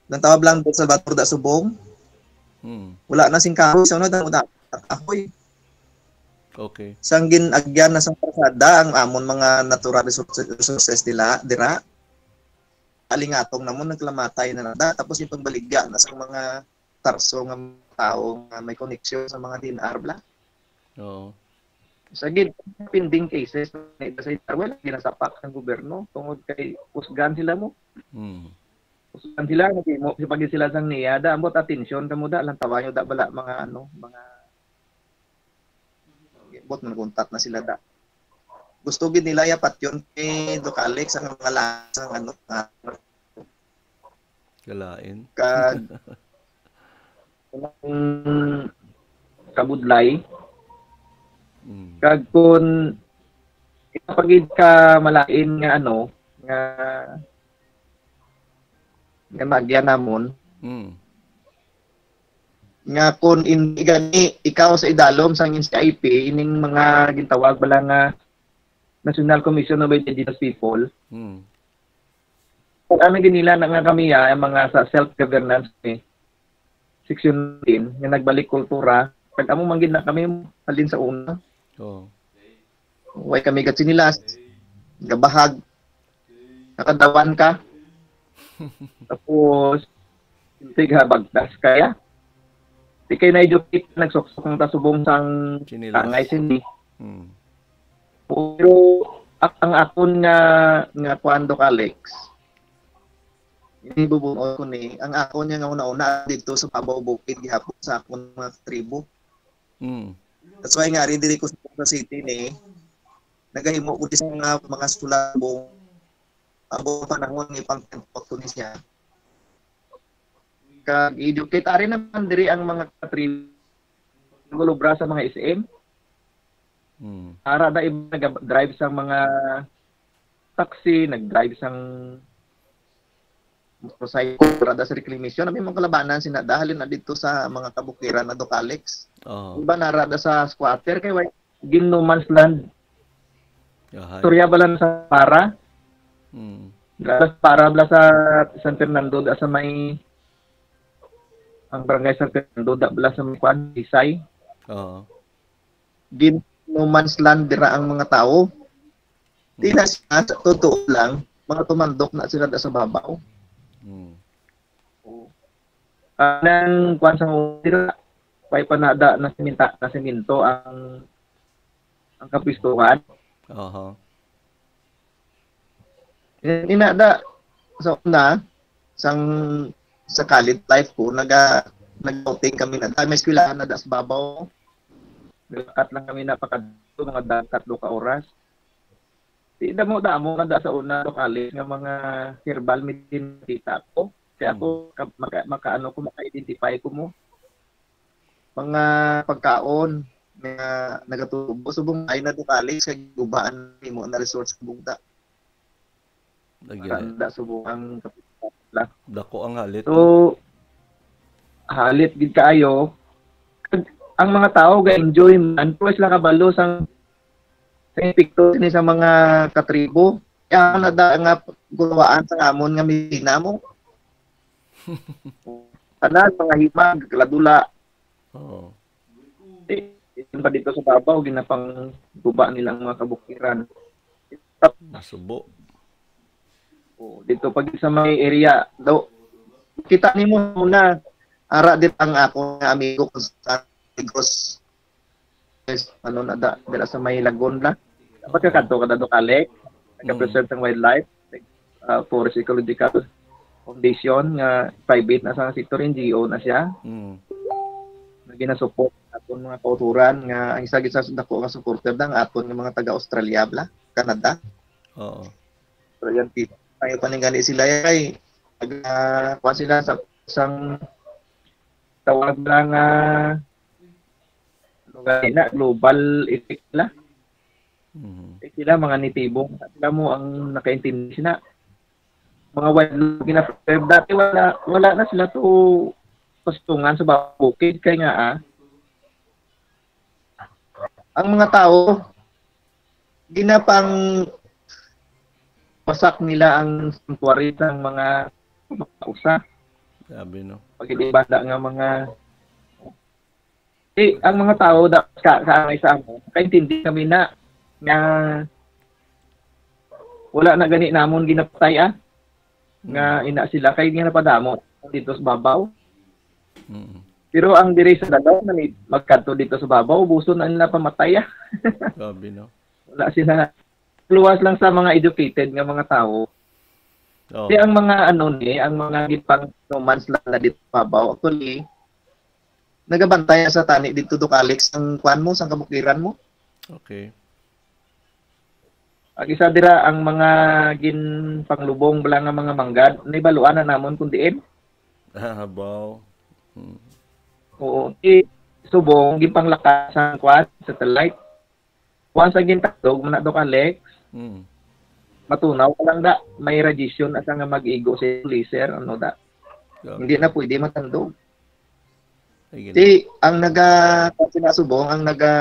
Nang tawag lang, Doc Salvador, da subong. Mm. Wala na sing kahoy, sa una, damo na kahoy. Okay. Sang gin-agyan na sang parsada ang amon mga natural resources, resources nila, dira. Alingatong namon, naglamatay na nada. Tapos yung pagbaligya na sa mga tarso nga tao nga may koneksyon sa mga D N R bla. Oo. Sa gid, pending cases na ito sa Darwin, ginasapak ng gobyerno tungod kay usgan sila mo. Mm. Usgan sila, nag-imo, sipagi sila sang niya, da, ambot atensyon ka mo da, lang tawayo da, bala, mga ano, mga, ambot man kuntat na sila da. Gusto gid nila yapat yun kay Doc Alex ang mga lasang ano, ah, Kalain. kag mm, kabudlay. Mm. Kag kun ipagid ka malain nga ano, nga, nga maagyan namon, Mm. nga kun hindi gani ikaw sa idalom sang N C I P, ining mga gintawag bala nga National Commission of Indigenous People, Mm. kung ano ginila na nga kami, ah, ang mga sa self-governance ni Section ten, nga nagbalik kultura, pag amo man gid na kami halin sa una. Oo. Way kami gatsinilas, gabahag, nakadawan ka. Tapos, hindi ka bagtas kaya. Di kay na-educate, nagsuksok ng tasubong sang Chinilas. Tangay sini. Mm. Pero ak- ang akon nga nga kuan, Doc Alex, ini bubunot ko ni, ang akon nga una-una dito sa Babaw Bukid gihapon sa akon mga tribo. Mm. That's why nga ari diri ko sa City ni nagahimo ko sa mga mga sulabong abo panahon ni pang ko ni siya. Kag educate ari naman diri ang mga katribo nagulubra sa mga S M. Mm. Ara da iba nag-drive sa mga taxi, nag-drive sang motorcycle, ara da sa reclamation. May mga kalabanan sina da halin na dito sa mga kabukiran na Doc Alex. Oo. Iba na ara da sa squatter kay way gin no man's land. Yahay. Istorya bala na sa para. Mm. Bala sa para bala sa San Fernando da sa may ang barangay San Fernando da bala sa may kuan, Bisay. Oo. Gin no man's land dira ang mga tao. Di na sila, sa totoo lang, mga tumandok na sila da sa babaw. Mm. Anang kuan sa mga dira, way pa nada na siminta, na siminto ang ang kapistuhan. Aha. Inada sa una, sang sa college life ko, naga nag-outing kami na. May eskwelahan na da sa babaw. Naglakat lang kami na pakadto, mga dagkat do ka oras. Di damo-damo na da sa una, Doc Alex, nga mga herbal medicine kita ko. Kaya ako, ka- maka, maka, ano ko, maka-identify ko mo. Mga pagkaon nga nagatubo. Subong ay na, Doc Alex, kay gubaan nimo na resource sa bugda. Lagi. Tanda subong ang kapital. Dako ang halit. So, halit gid kaayo. Ang mga tao ga-enjoy man, pero sila kabalo sang sa epekto sini sa mga katribo. Kaya ang nada nga gulawaan sa amon nga medisina mo. Tanan, mga himag, kaladula. Oo. Eh, isan pa dito sa babaw, ginapang guba nilang mga kabukiran. Nasubo. Oh, dito pag sa may area, do, kita nimo muna, ara dit ang ako nga amigo ko sa Negros. Ano na da, dala sa may Lagon na. Pagkakadto ka na do, Kalek, nagka-preserve sang wildlife, uh, Forest Ecological Foundation, nga private na sa sector, N G O na siya. Mm. ginasupport aton mga kauturan nga ang isa gid sa dako nga supporter da ang aton nga mga taga Australia bala, Canada. Oo. Australian people. Kaya paningani sila kay taga kuan sila sa sang tawag lang nga ano gani na global effect la. Mhm. Eh, sila mga natibo, sila mo ang nakaintindi sina. Mga wildlife gina-preserve. Dati wala wala na sila to pastungan sa bukid kay nga ah, ang mga tao ginapang wasak nila ang sanctuary sang mga usa. Grabe, no? Pag hindi banda nga mga eh, ang mga tao da ka kaangay sa amo, kaintindi kami na nga wala na gani namon ginapatay ah. Nga ina sila kay nga napadamo dito sa babaw. Mm. Pero ang diri sa dalaw na ni magkadto dito sa babaw, buson na nila pamatay ah. Grabe, no? Wala sila luwas lang sa mga educated nga mga tawo. Oh. Kaya ang mga ano ni, ang mga gipang no man's land na dito sa babaw, actually, nagabantay sa tani dito, Doc Alex, ang kwan mo, sang kabukiran mo. Okay. Ang isa dira, ang mga ginpanglubong bala nga mga manggad, naibaluan na namon kung diin. Ah, baw. Hmm. Oo, di subong, ginpanglakas ang kwan, satellite. Kwan sa gintandog, man na, Doc Alex, Hmm. matunaw ka lang da, may radiation asa nga mag-igo sa laser, ano da. Grabe. Hindi na pwede matandog. Ay, gini. Di, ang naga, kwan sina subong, ang naga,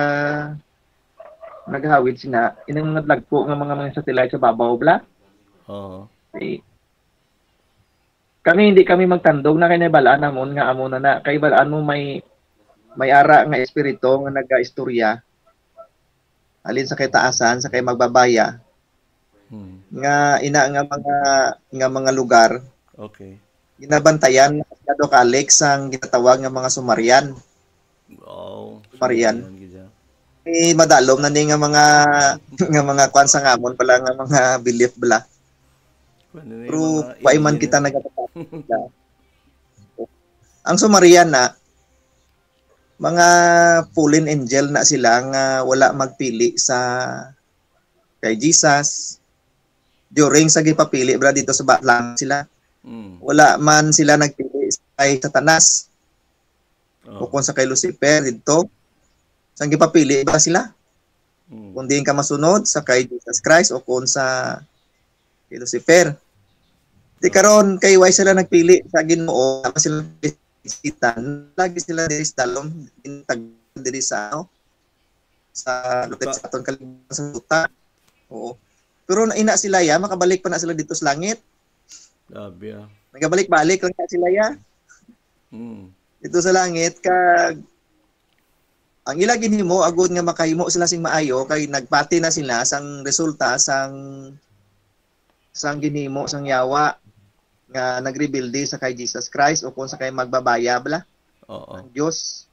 nagahawid sina, inang mga dagko nga mga, mga satellite sa babaw, bla. Oo. Di, kami, hindi kami magtandog na kay nabalaan namon nga amo na na. Kay balaan mo may, may ara nga espiritu nga nagaistorya. Alin sa kay taasan, sa kay magbabaya. Hmm. Nga ina nga mga, nga mga lugar, Okay. ginabantayan na Doc Alex ang ginatawag nga mga Sumerian. Wow. Marian. Sumerian gid siya. Eh, madalom na ni nga mga, nga mga kwan sa ngamon pala, nga mga belief bala. Ano na yung Pero mga why man alien? Kita nagapapakita? Ang Sumerian na, mga fallen angel na sila nga wala magpili sa kay Jesus. During sa gipapili, bra, dito sa ba-, lang sila. Mm. Wala man sila nagpili kay Satanas Oh. o kung sa kay Lucifer dito. Sang gipapili ba sila? Mm. Kung diin ka masunod sa kay Jesus Christ o kung sa kay Lucifer. Di karon kay why sila nagpili sa Ginoo, wala sila Satan, lagi sila diri sa dalom, ginatag diri sa ano, sa lupit Duta. Sa aton kalibutan sa duta. Oo. Pero na ina sila ya, makabalik pa na sila dito sa langit. Grabe ah. Nagabalik-balik lang na sila ya. Mm. Dito sa langit kag ang ila ginhimo agud nga makahimo sila sing maayo kay nagpati na sila sang resulta sang sang ginhimo sang yawa nga nagrebelde sa kay Jesus Christ o kung sa kay magbabaya bala Oo. ang Dios.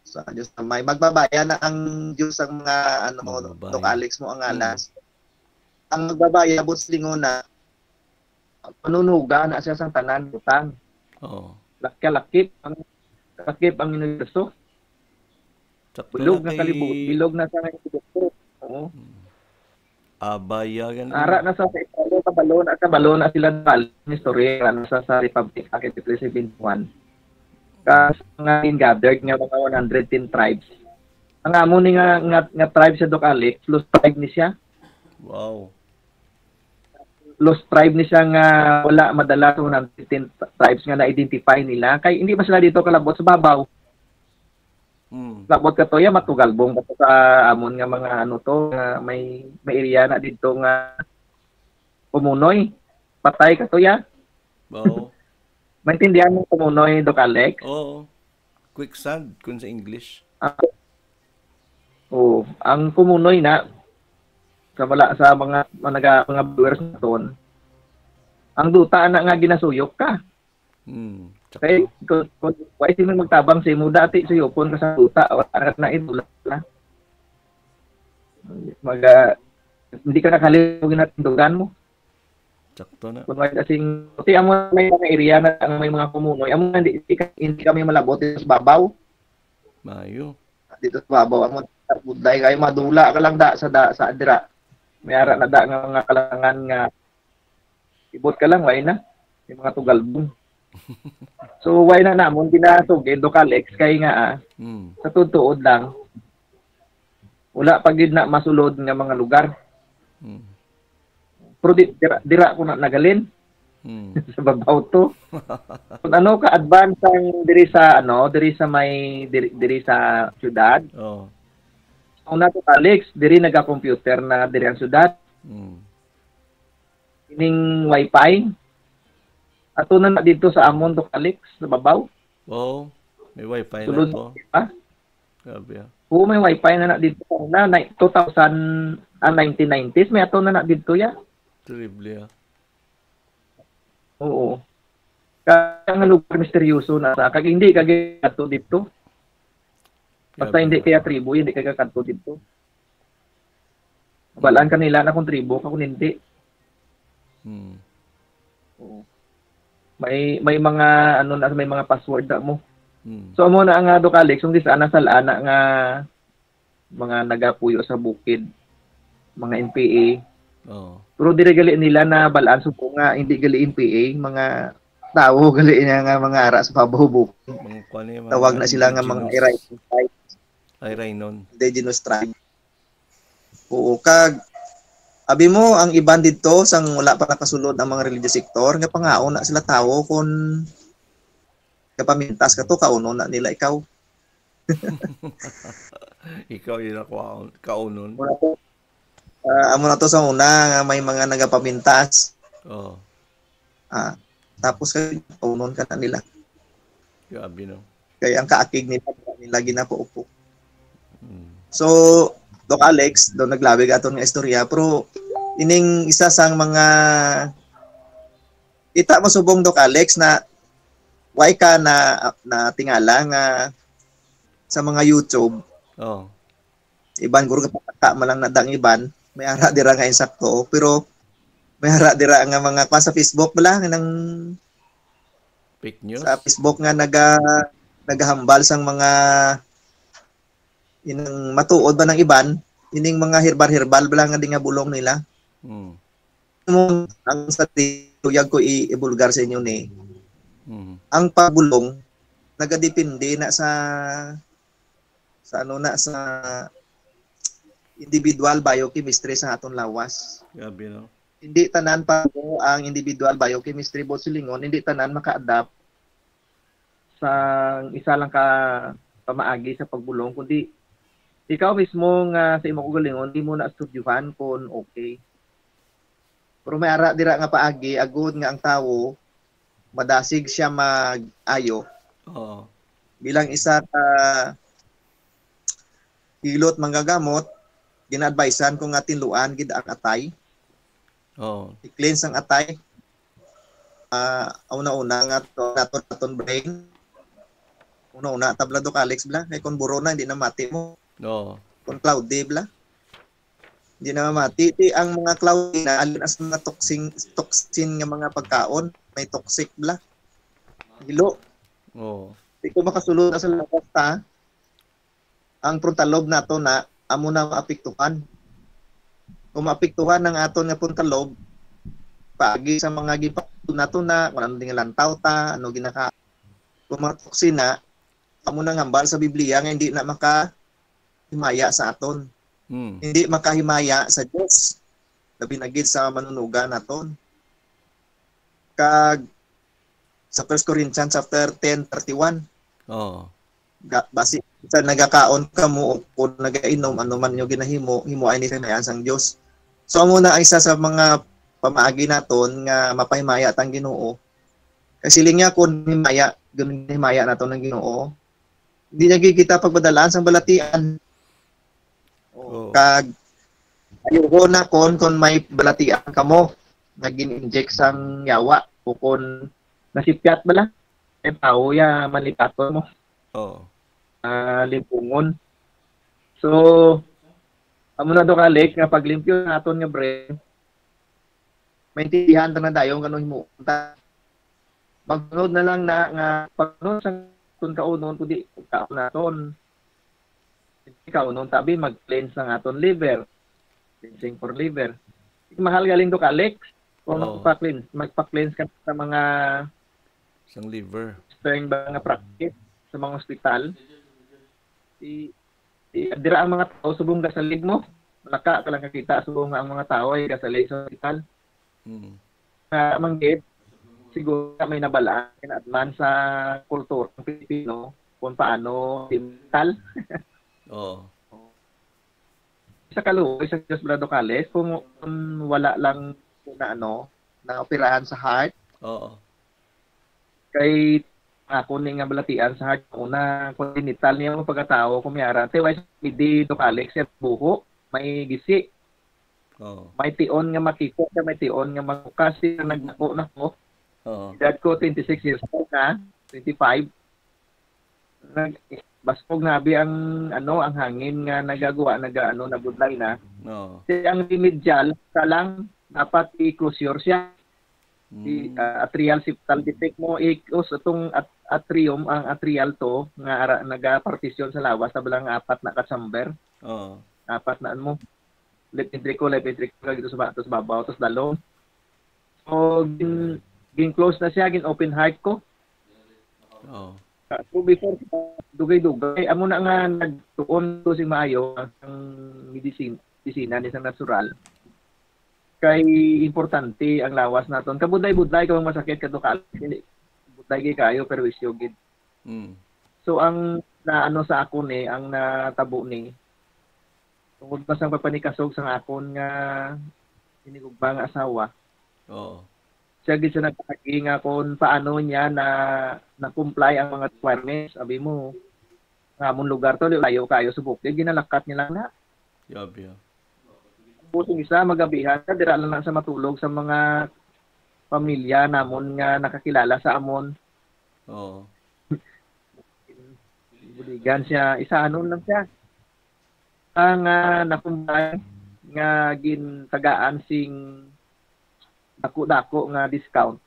Sa Dios na may magbabaya na ang Dios ang mga ano mo Magbabaya. Doc Alex mo ang alas. Ang magbabaya bot silingon na panunuga na siya sang tanan butang. Oo. Lakya lakip ang lakip ang universo. Sakto Bilog na na kay kalibutan, bilog na sa universo. Oo. Abaya gani. Ara na sa sa Italia, kabalo na, kabalo na sila bal ni story na sa sa Republic Act eighty-three seventy-one. Ka nga gathered nga mga one hundred ten tribes. Ang amo ni nga nga, nga tribe sa Doc Alex, lost tribe ni siya. Wow. Lost tribe ni siya nga wala madala sa one hundred ten tribes nga na-identify nila. Kay hindi ba sila dito kalabot sa babaw? Mm. Labot ka to ya, matugalbong ka to sa amon nga mga ano to, nga may may area na dito nga kumunoy. Patay ka to ya. Oo. Maintindihan mo kumunoy, Doc Alex? Oo. Quicksand kun sa English. Ah, oh, ang kumunoy na sa wala sa mga mga, mga viewers naton. Ang duta na nga ginasuyok ka. Hmm. Kay Sakto. kung, kung why sino magtabang sa imo dati suyokon ka sa duta, wala na na ito na. Maga hindi ka nakalimog ginatindugan mo. Sakto na. Kung wala kasing, kasi amo may mga area na ang may mga kumunoy, amo hindi, hindi, ka- hindi kami malabot sa babaw. Maayo. Dito sa babaw, amo, budlay kayo, madula ka lang da sa, da, sa dira. May ara na da nga mga kalangan nga ibot ka lang, way na. May mga tugalbong. So, way na namon ginasugid, Doc Alex, kay nga, ah, Mm. sa tutuod lang, wala pa gid na masulod nga mga lugar. Mm. Pero di, dira, dira ko na nagalin Mm. sa babaw to. Kung ano ka advance ang diri sa, ano, diri sa may diri, diri sa syudad. Oh. Una to, Alex, diri naga-computer na diri ang syudad. Mm. Ining wifi. Ato na na dito sa amon to, Alex, sa babaw. Wow. May wifi na Sulod to. Ah, Grabe ah. Oo, may wifi na na dito. Na, na two thousand, ah, nineteen nineties, may ato na na dito ya. Terrible ah. Oo. Kaya nga lugar misteryoso na sa kag hindi ka ginato dito. Basta Grabe. Hindi kaya tribo, hindi kaya kanto dito. Balaan kanila na kung tribo ka kung hindi. Hmm. Oo. May may mga ano na may mga password na mo. Hmm. So amo na nga, Doc Alex, kung di sana sal-ana nga mga nagapuyo sa bukid, mga N P A. Oh. Pero diri gali nila na balaan subo nga hindi gali N P A, mga tawo gali niya nga mga ara sa babaw bukid. Mga kuan eh, mga Tawag na sila nga mga indigenous. Irainon tribe, Irainon. Indigenous tribe. Oo, kag abi mo ang iban didto sang wala pa nakasulod ang mga religious sector nga pangaon na sila tawo kon kapamintas ka to, kaunon na nila ikaw. Ikaw yun ako kaunon. Muna to. Ah, amo na to sa una nga may mga nagapamintas. Oh. Ah, tapos kay kaunon ka na nila. Grabe no. Kay ang kaakig nila, nila ginapaupo. Hmm. So, Doc Alex, do naglawig aton nga istorya, pero ining isa sang mga ita mo subong, Doc Alex, na way ka na na tingala nga sa mga YouTube, Oh. Iban guro kapataka man lang na dang iban. May ara dira nga insakto, pero may ara dira nga mga kwan sa Facebook bala nga nang Fake news. Sa Facebook nga naga nagahambal sang mga inang matuod ba ng iban, ining mga herbal-herbal bala nga di nga bulong nila. Hmm. Mo ang sa tuyag ko i-, ibulgar sa inyo ni Hmm. Ang pagbulong nagadepende na sa sa ano na sa individual biochemistry sa aton lawas. Grabe no. Hindi tanan pa ang individual biochemistry, boss, silingon, hindi tanan maka-adapt sa isa lang ka pamaagi sa pagbulong, kundi ikaw mismo nga sa imo kaugalingon, di mo na estudyuhan kung okay. Pero may ara dira nga paagi, agud nga ang tawo madasig siya mag-ayo. Oo. Bilang isa ka hilot manggagamot, gina-advisean ko nga tinluan gid ang atay. Oo. I-cleanse ang atay. Ah, una-una nga to, nato naton brain. Una-una tabla, Doc Alex, bla, kay kon buro na, hindi na mati mo. Oo. Kon cloudy, bla, hindi na mamati. Ti ang mga cloudy na alin as mga toxin, toxin nga mga pagkaon, may toxic, bla. Hilo. Oo. Di ko makasulod na sa lawas ta. Ang frontal lobe nato na amo na maapektuhan. Kung maapektuhan ang aton nga frontal lobe, paagi sa mga gipatuod nato na, kung ano din nga lantaw ta, ano ginaka-, kung mga toksina, amo nang hambal sa Biblia nga hindi na makahimaya sa aton. Hmm. Hindi makahimaya sa Dios. Labi na gid sa manunuga naton. Kag sa First Corinthians chapter ten thirty-one, Oo. ga-, basi sa nagakaon kamo o kung nagainom, ano man yung ginahimo, himo ay ni sang Dios. So, amo na ang isa sa mga pamaagi naton nga mapahimaya tang Ginoo. Kay siling niya, kung himaya, gun-, himaya naton ang Ginoo, hindi na gid kita pagbadalaan sang balatian. Oo. Kag ayuho na kon, kon may balatian kamo nga gin-inject sang yawa o kon nasipyat bala, may tawo ya malipaton mo, Oo. ah, lipungon. So, amo na, Doc Alex, nga paglimpyo naton nga brain, maintindihan ta na dayon kano himo. Ta-, magsunod na lang na nga pagsunod sa aton kaunon, kundi pagkaon naton. Ikaw, nung tabi, mag-cleanse ang aton liver. Cleansing for liver. Mahal galing, Doc Alex. Kung Oo. magpa-cleanse, magpa-cleanse ka sa mga Sang liver. Western ba nga practice sa mga ospital, i, i, dira ang mga tao subong gasalig mo. Laka ka lang kakita subong nga ang mga tao ay gasalig sa ospital. Mm. Nga manggid, siguro may nabalaan in advance sa kultura ng Pilipino kung paano mental. Oo. Sa kaluoy sa Diyos, Brado Kales, kung, kung wala lang na ano, na operahan sa heart, Oo. kay ako ni nga balatian sa heart, una, kung genital niya mo pagkatao, kung may ara, te, why sa midi, Doc Alex, siya buho, may gisi, Oo. may tion nga makita, siya may tion nga makukas, siya nagdako na ko. Oo. Edad ko, twenty-six years old na, twenty-five. Nag-, baskog na abi ang, ano, ang hangin nga nagagwa, naga-, ano, nabudlay na. Oo. Kasi ang remedial, sa lang, dapat i-closure siya. Di, Mm. ah, atrial septal defect mo, i-close itong at-, atrium, ang atrial to, nga ara, nagapartisyon sa lawas, sa balang apat na ka chamber. Oo. Apat na, ano mo, left ventricle, left ventricle, dito sa ba-, to sa babaw, to sa dalom. So, gin-, gin-close na siya, gin-open heart ko. Oo. So, before, dugay-dugay, amo na nga nagtuon to sing maayo ang medicine, medisina ni sang natural. Kay importante ang lawas naton. Kabudlay-budlay ka masakit ka to ka, hindi. Budlay gid kayo, pero isyo gid. Mm. So, ang naano sa akon ni, ang natabo ni, tungod pa sang pagpanikasog sang akon nga hinigugma nga asawa. Oo. Siya gid siya nagpahagi nga kung paano niya na, na-comply ang mga requirements. Abi mo, nga amon lugar to, layo kayo sa bukid, ginalakat niya lang na. Grabe, ah. Tapos yung isa, magabihan na, dira lang na sa matulog sa mga pamilya namon nga nakakilala sa amon. Oo. Buligan siya, isa anon lang siya. Ang, ah, nakumbay nga gintagaan sing dako-dako nga discount.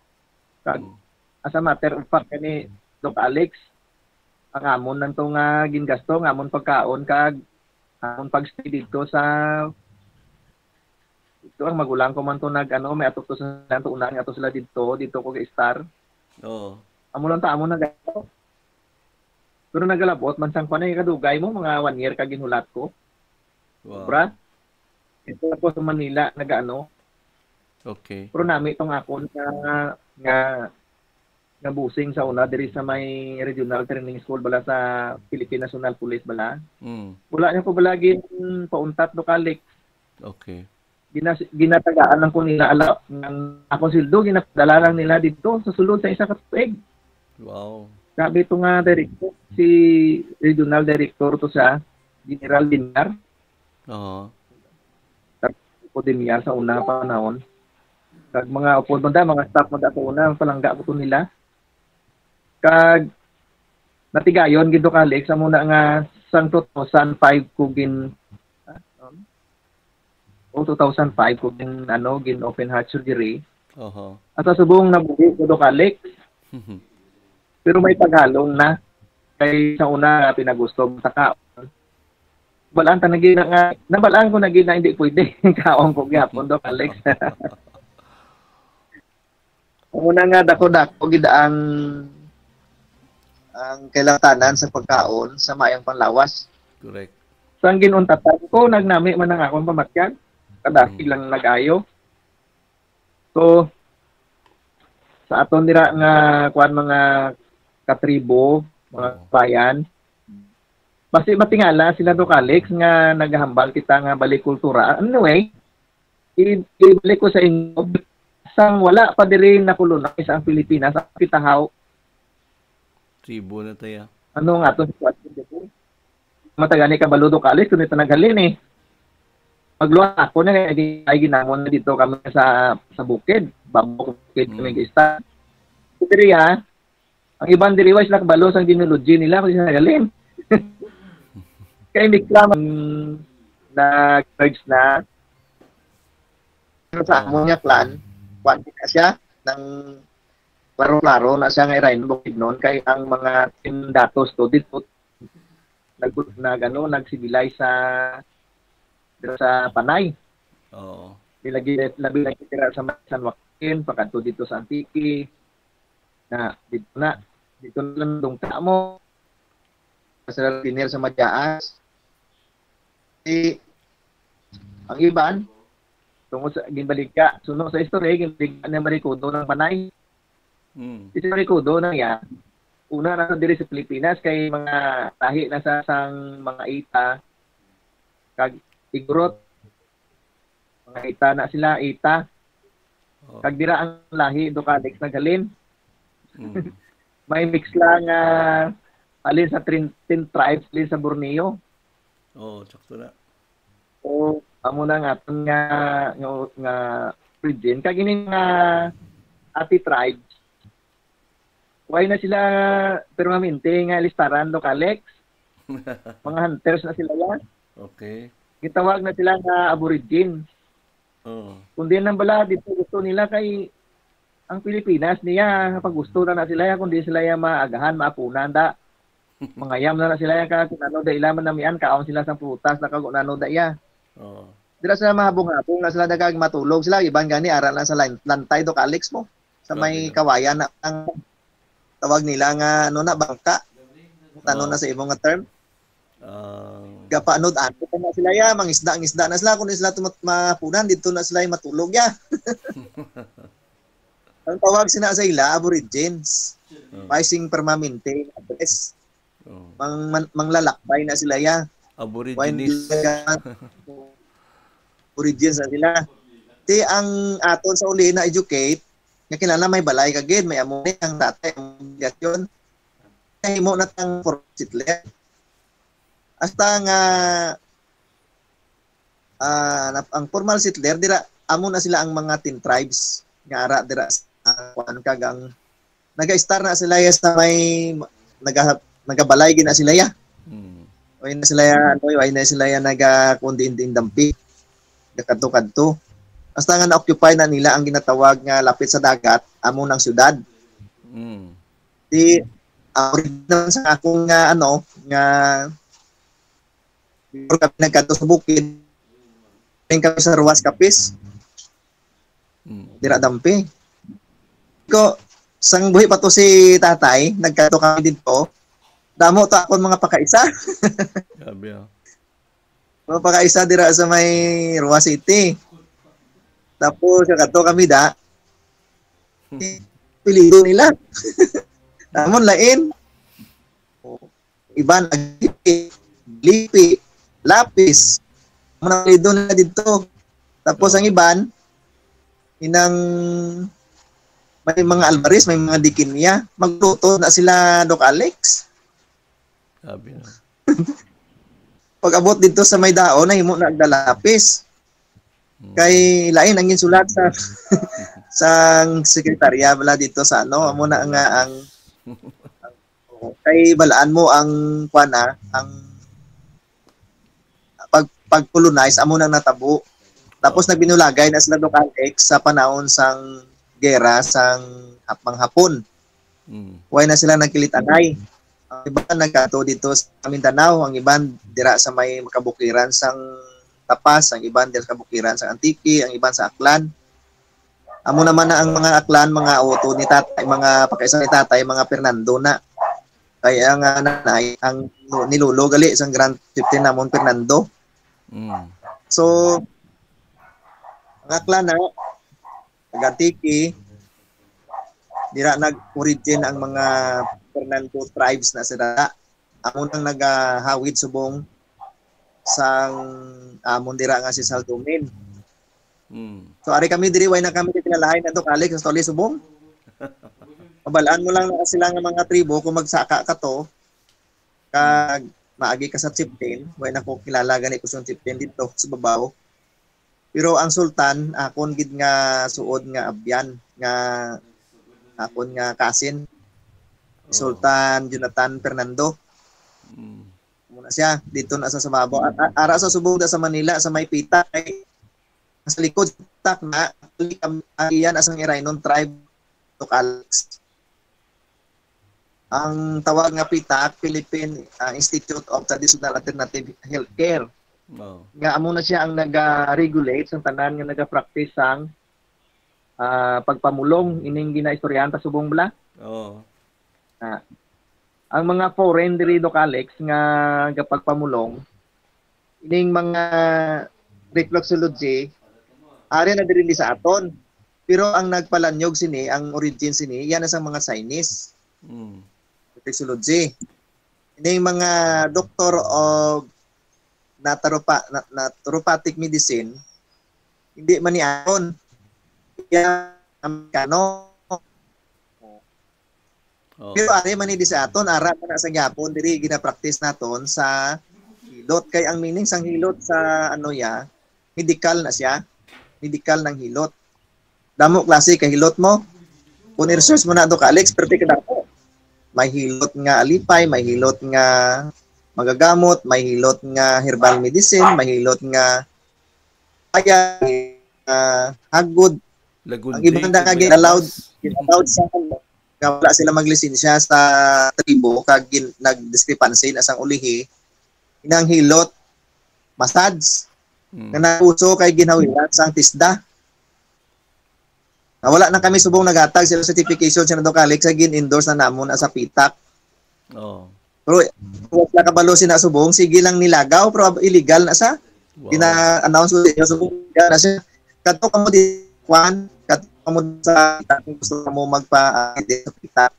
Kag, Mm. as a matter of fact, kani, Doc Alex, ang amon lang to nga gingasto, ang amon pagkaon, kag amon pag-stay dito sa, ito ang magulang ko man to nag, ano, may ato to sa, to unang ato sila dito, dito ko kay Star. Oo. Amo lang ta, amo na gasto. Pero nagalabot man sang panay kadugay mo, mga one year ka ginhulat ko. Wow. Sobra. Ito ako sa Manila, nagaano. Okay. Pero nami tong akon nga, nga, nga busing sa una diri sa may Regional Training School bala sa Philippine National Police bala. Mm. Wala niya ko bala gin pauntat do kalik. Okay. Ginas-, ginatagaan lang ko nila ala, ang akong sweldo, ginapadala lang nila dito sa sulod sa isa ka tuig. Wow. Sabi to nga director, si regional director to siya, General Dinyar. Oo. Ko din niya sa una pa panahon. Kag mga upod man da, mga staff man da sa una, ang palangga ko to nila. Kag natigayon gid to kalik sa muna nga sang two thousand five ko gin, ah, um, o two thousand five ko gin, ano, gin open heart surgery. Oho. At sa subong nabuhi ko do kalik. Pero may paghalong na. Kay sa una nga pinagusto mo sa kaon. Balaan ta na gid na nga, nabalaan ko na gid na hindi pwede. Kaon ko gyapon do kalik. Una nga dako-dako gid ang, ang kailatanan sa pagkaon sa maayong panlawas. Correct. Sang ginuntatan ko, nagnami man ang akong pamatyag. Kadasig Mm. lang nag-ayo. So, sa aton dira nga, kuwan, mga katribo, mga Oo. kabayan, basi matingala sila do, Calix, nga naghambal kita nga balik kultura. Anyway, i-, ibalik ko sa inyo, sang wala pa diri na-colonize ang Pilipinas, ang pitahaw. Tribo na tayo. Ano nga to? Matagani ka baludo kalis, kung ito naghalin eh. Magluwa ako na, ay, ay ginamon na dito kami sa, sa bukid. Babo bukid kami Mm. gista. Pero ya, ang iban diri, wa sila kabalo sa genealogy nila, kung saan naghalin. Kay Mikla, man, nag-merge na. Pero sa amon nga clan, kuwan na siya, nang klaro-klaro na siya nga irain bukid noon, kay ang mga datos to, dito, nag, nag, ano, nag-civilize sa, dira sa Panay. Oo. Di lagi, labi lagi dira sa may San Joaquin, pakadto dito sa Antique. Na, dito na. Dito na lang dungta mo. Sa Rutiner sa Madyaas. Di, ang iban, tungod sa ginbaligya, suno sa istorya, ginbaligya na Marikudo ng Panay. Mm. Di si Marikudo na iya, una na sa diri sa Pilipinas, kay mga tahi na sa sang mga Ita, kag Igorot, mga Ita na sila, Ita. Oh. Kag dira ang lahi, Doc Alex, naghalin. Mm. May mix lang, ah, halin sa trin-, ten tribes, halin sa Borneo. Oo, sakto na. So, amo na nga aton nga, nga, nga origin. Kag ini nga Ati tribes, why na sila permanente nga listaran, Doc Alex? Mga hunters na sila, ya. Okay. Gitawag na sila nga aborigines. Oo. Kung diin lang bala dito gusto nila kay ang Pilipinas niya, pag gusto na na sila ya, kung di sila ya maagahan, maapunan da. Mangayam na na sila ya, ka, kung ano da ila man namian, kaon sila sang prutas, na kag kung ano da ya. Oo. Dira sa mahabong-habong na sila, dagag matulog sila, iban gani, ara na sa lan-, lantay, Doc Alex mo. Sa may Grabe, no? Kawayan na ang tawag nila nga, ano na, bangka. Ano Oo. na sa imo nga term? Ah. Gapaanod-anod pa na sila, ya, mangisda-ngisda na sila, kung di sila tumat-, mapunan, dito na sila yung matulog, ya. Ang tawag sina sa ila, aborigines. Oh. May sing permanente address. Oh. Mang-, man-, manglalakbay na sila, ya. Aborigines. Why nila origins na sila. Ti ang aton sa uli na educate, nga kinahanglan may balay ka gid, may amo ni ang tatay, ang obligasyon. Nahimo na tang formal settler. Hasta nga, ah, nap-, ang formal settler, dira, amo na sila ang mga ten tribes nga ara dira sa, ah, kuan kag ang naga-star na sila ya sa may, naga-, nagabalay gid na sila ya. Mm. Way na sila ya, ano, way na sila ya naga-, kundi indampi. Nagkadto-kadto. Hasta nga na-occupy na nila ang ginatawag nga lapit sa dagat, amo nang syudad. Mm. Di, ah, original sa akong nga, ano, nga, before kami nagkadto sa bukid, galing kami sa Ruas Capiz. Mm. Dira dampi. Ko, sang buhi pa to si tatay, nagkadto kami dito. Damo to akon mga pakaisa. Grabe, ah. Mga pakaisa dira sa may Roa City. Tapos, kadto kami da. Pilido nila. Namon lain. Iban, Aguipi, Lipi, Lapis. Amo na apelyido nila didto. Tapos ang iban, inang may mga Alvarez, may mga Dikinia. Magluto na sila, Doc Alex. Grabe, no? Pag-abot didto sa may daon, nahimo na ang Lapis. Mm. Kay lain ang ginsulat sa, sa sekretarya bala dito sa ano, amo na nga ang, kay balaan mo ang, kuwan na, ang pag, pag-colonize, amo nang natabo. Tapos Oo. nagbinulagay na sila, Doc Alex, sa panahon sang gera sang Hap-, mga Hapon. Mm. Way na sila nagkilit-anay. Ang iban nagkadto dito sa Mindanao, ang iban dira sa may kabukiran sang Tapas, ang iban dira sa kabukiran sang Antique, ang iban sa Aklan. Amo naman na ang mga Aklan, mga utod ni tatay, mga pakaisa ni tatay, mga Fernando na. Kay ang, ah, nanay, ang ni lolo gali, sang Grand Chieftain namon, Fernando. Mm. So, ang Aklan na, taga Antique, dira nag-origin ang mga Fernando tribes na sila. Amo nang nagahawid subong sang amon dira nga si Saldomin. Mm. So, ari kami diri, way na kami kakilalahay na to, Alex, sa Tuli Subong. Mabalaan mo lang na sila nga mga tribo, kung magsaka ka to, kag maagi ka sa chieftain, way na ko kilala gani ko sa chieftain dito sa babaw. Pero ang sultan, akon gid nga suod nga abyan, nga akon nga kasin. Oo. Sultan Jonathan Fernando. Mm. Muna siya, dito na sa Sababo. A-, a-, ara sa Subong da sa Manila, sa may pita, kay sa likod, tak na, actually, ang, ang iyan, asang Iraynon tribe, Doc Alex. Ang tawag nga PTAC, Philippine, ah, Institute of Traditional Alternative Healthcare. Oh. Nga amo na siya ang naga-regulate sa tanan nga naga-practice sang, ah, pagpamulong, ining ginaistoryahan ta subong bala. Oh. Ah, ang mga foreign diri, Doc Alex, nga gapagpamulong, ining mga reflexology, ari na diri sa aton. Pero ang nagpalanyog sini, ang origin sini, yan na sa mga Chinese. Mm. Reflexology. Ining mga doctor of naturopa, na, naturopathic medicine, hindi man ni aton. Yan, Amerikano. Oh. Pero ari man ni di sa aton, ara man na sa gyapon, diri ginapractice naton sa hilot. Kay ang meaning sang hilot sa ano ya, medical na siya. Medical ng hilot. Damo klase ka hilot mo. Kung i-research mo na, Doc Alex, perti ka damo. May hilot nga alipay, may hilot nga magagamot, may hilot nga herbal medicine, may hilot nga kaya, ah, hagod. Lagundi, Ang iba na nga kay gin-allowed, Mayabas. Gin-allowed sa nga wala sila maglisensya sa tribo kag gin-, nagdiskrepansi na sang ulihi, inang hilot, massage, Mm. nga nauso kay ginhawiran sang TESDA. Na wala na kami subong naghatag sila certification, Senador Calix, sa gin-endorse na namon as a PTAC. Oh. Pero wala kabalo sina subong, sige lang nilagaw, pero illegal na sa Wow. gina-announce ko sa inyo, subong illegal na siya. Kato kamo di kwan, kato kamo sa gusto mo magpa-, ah, di sa PTAC.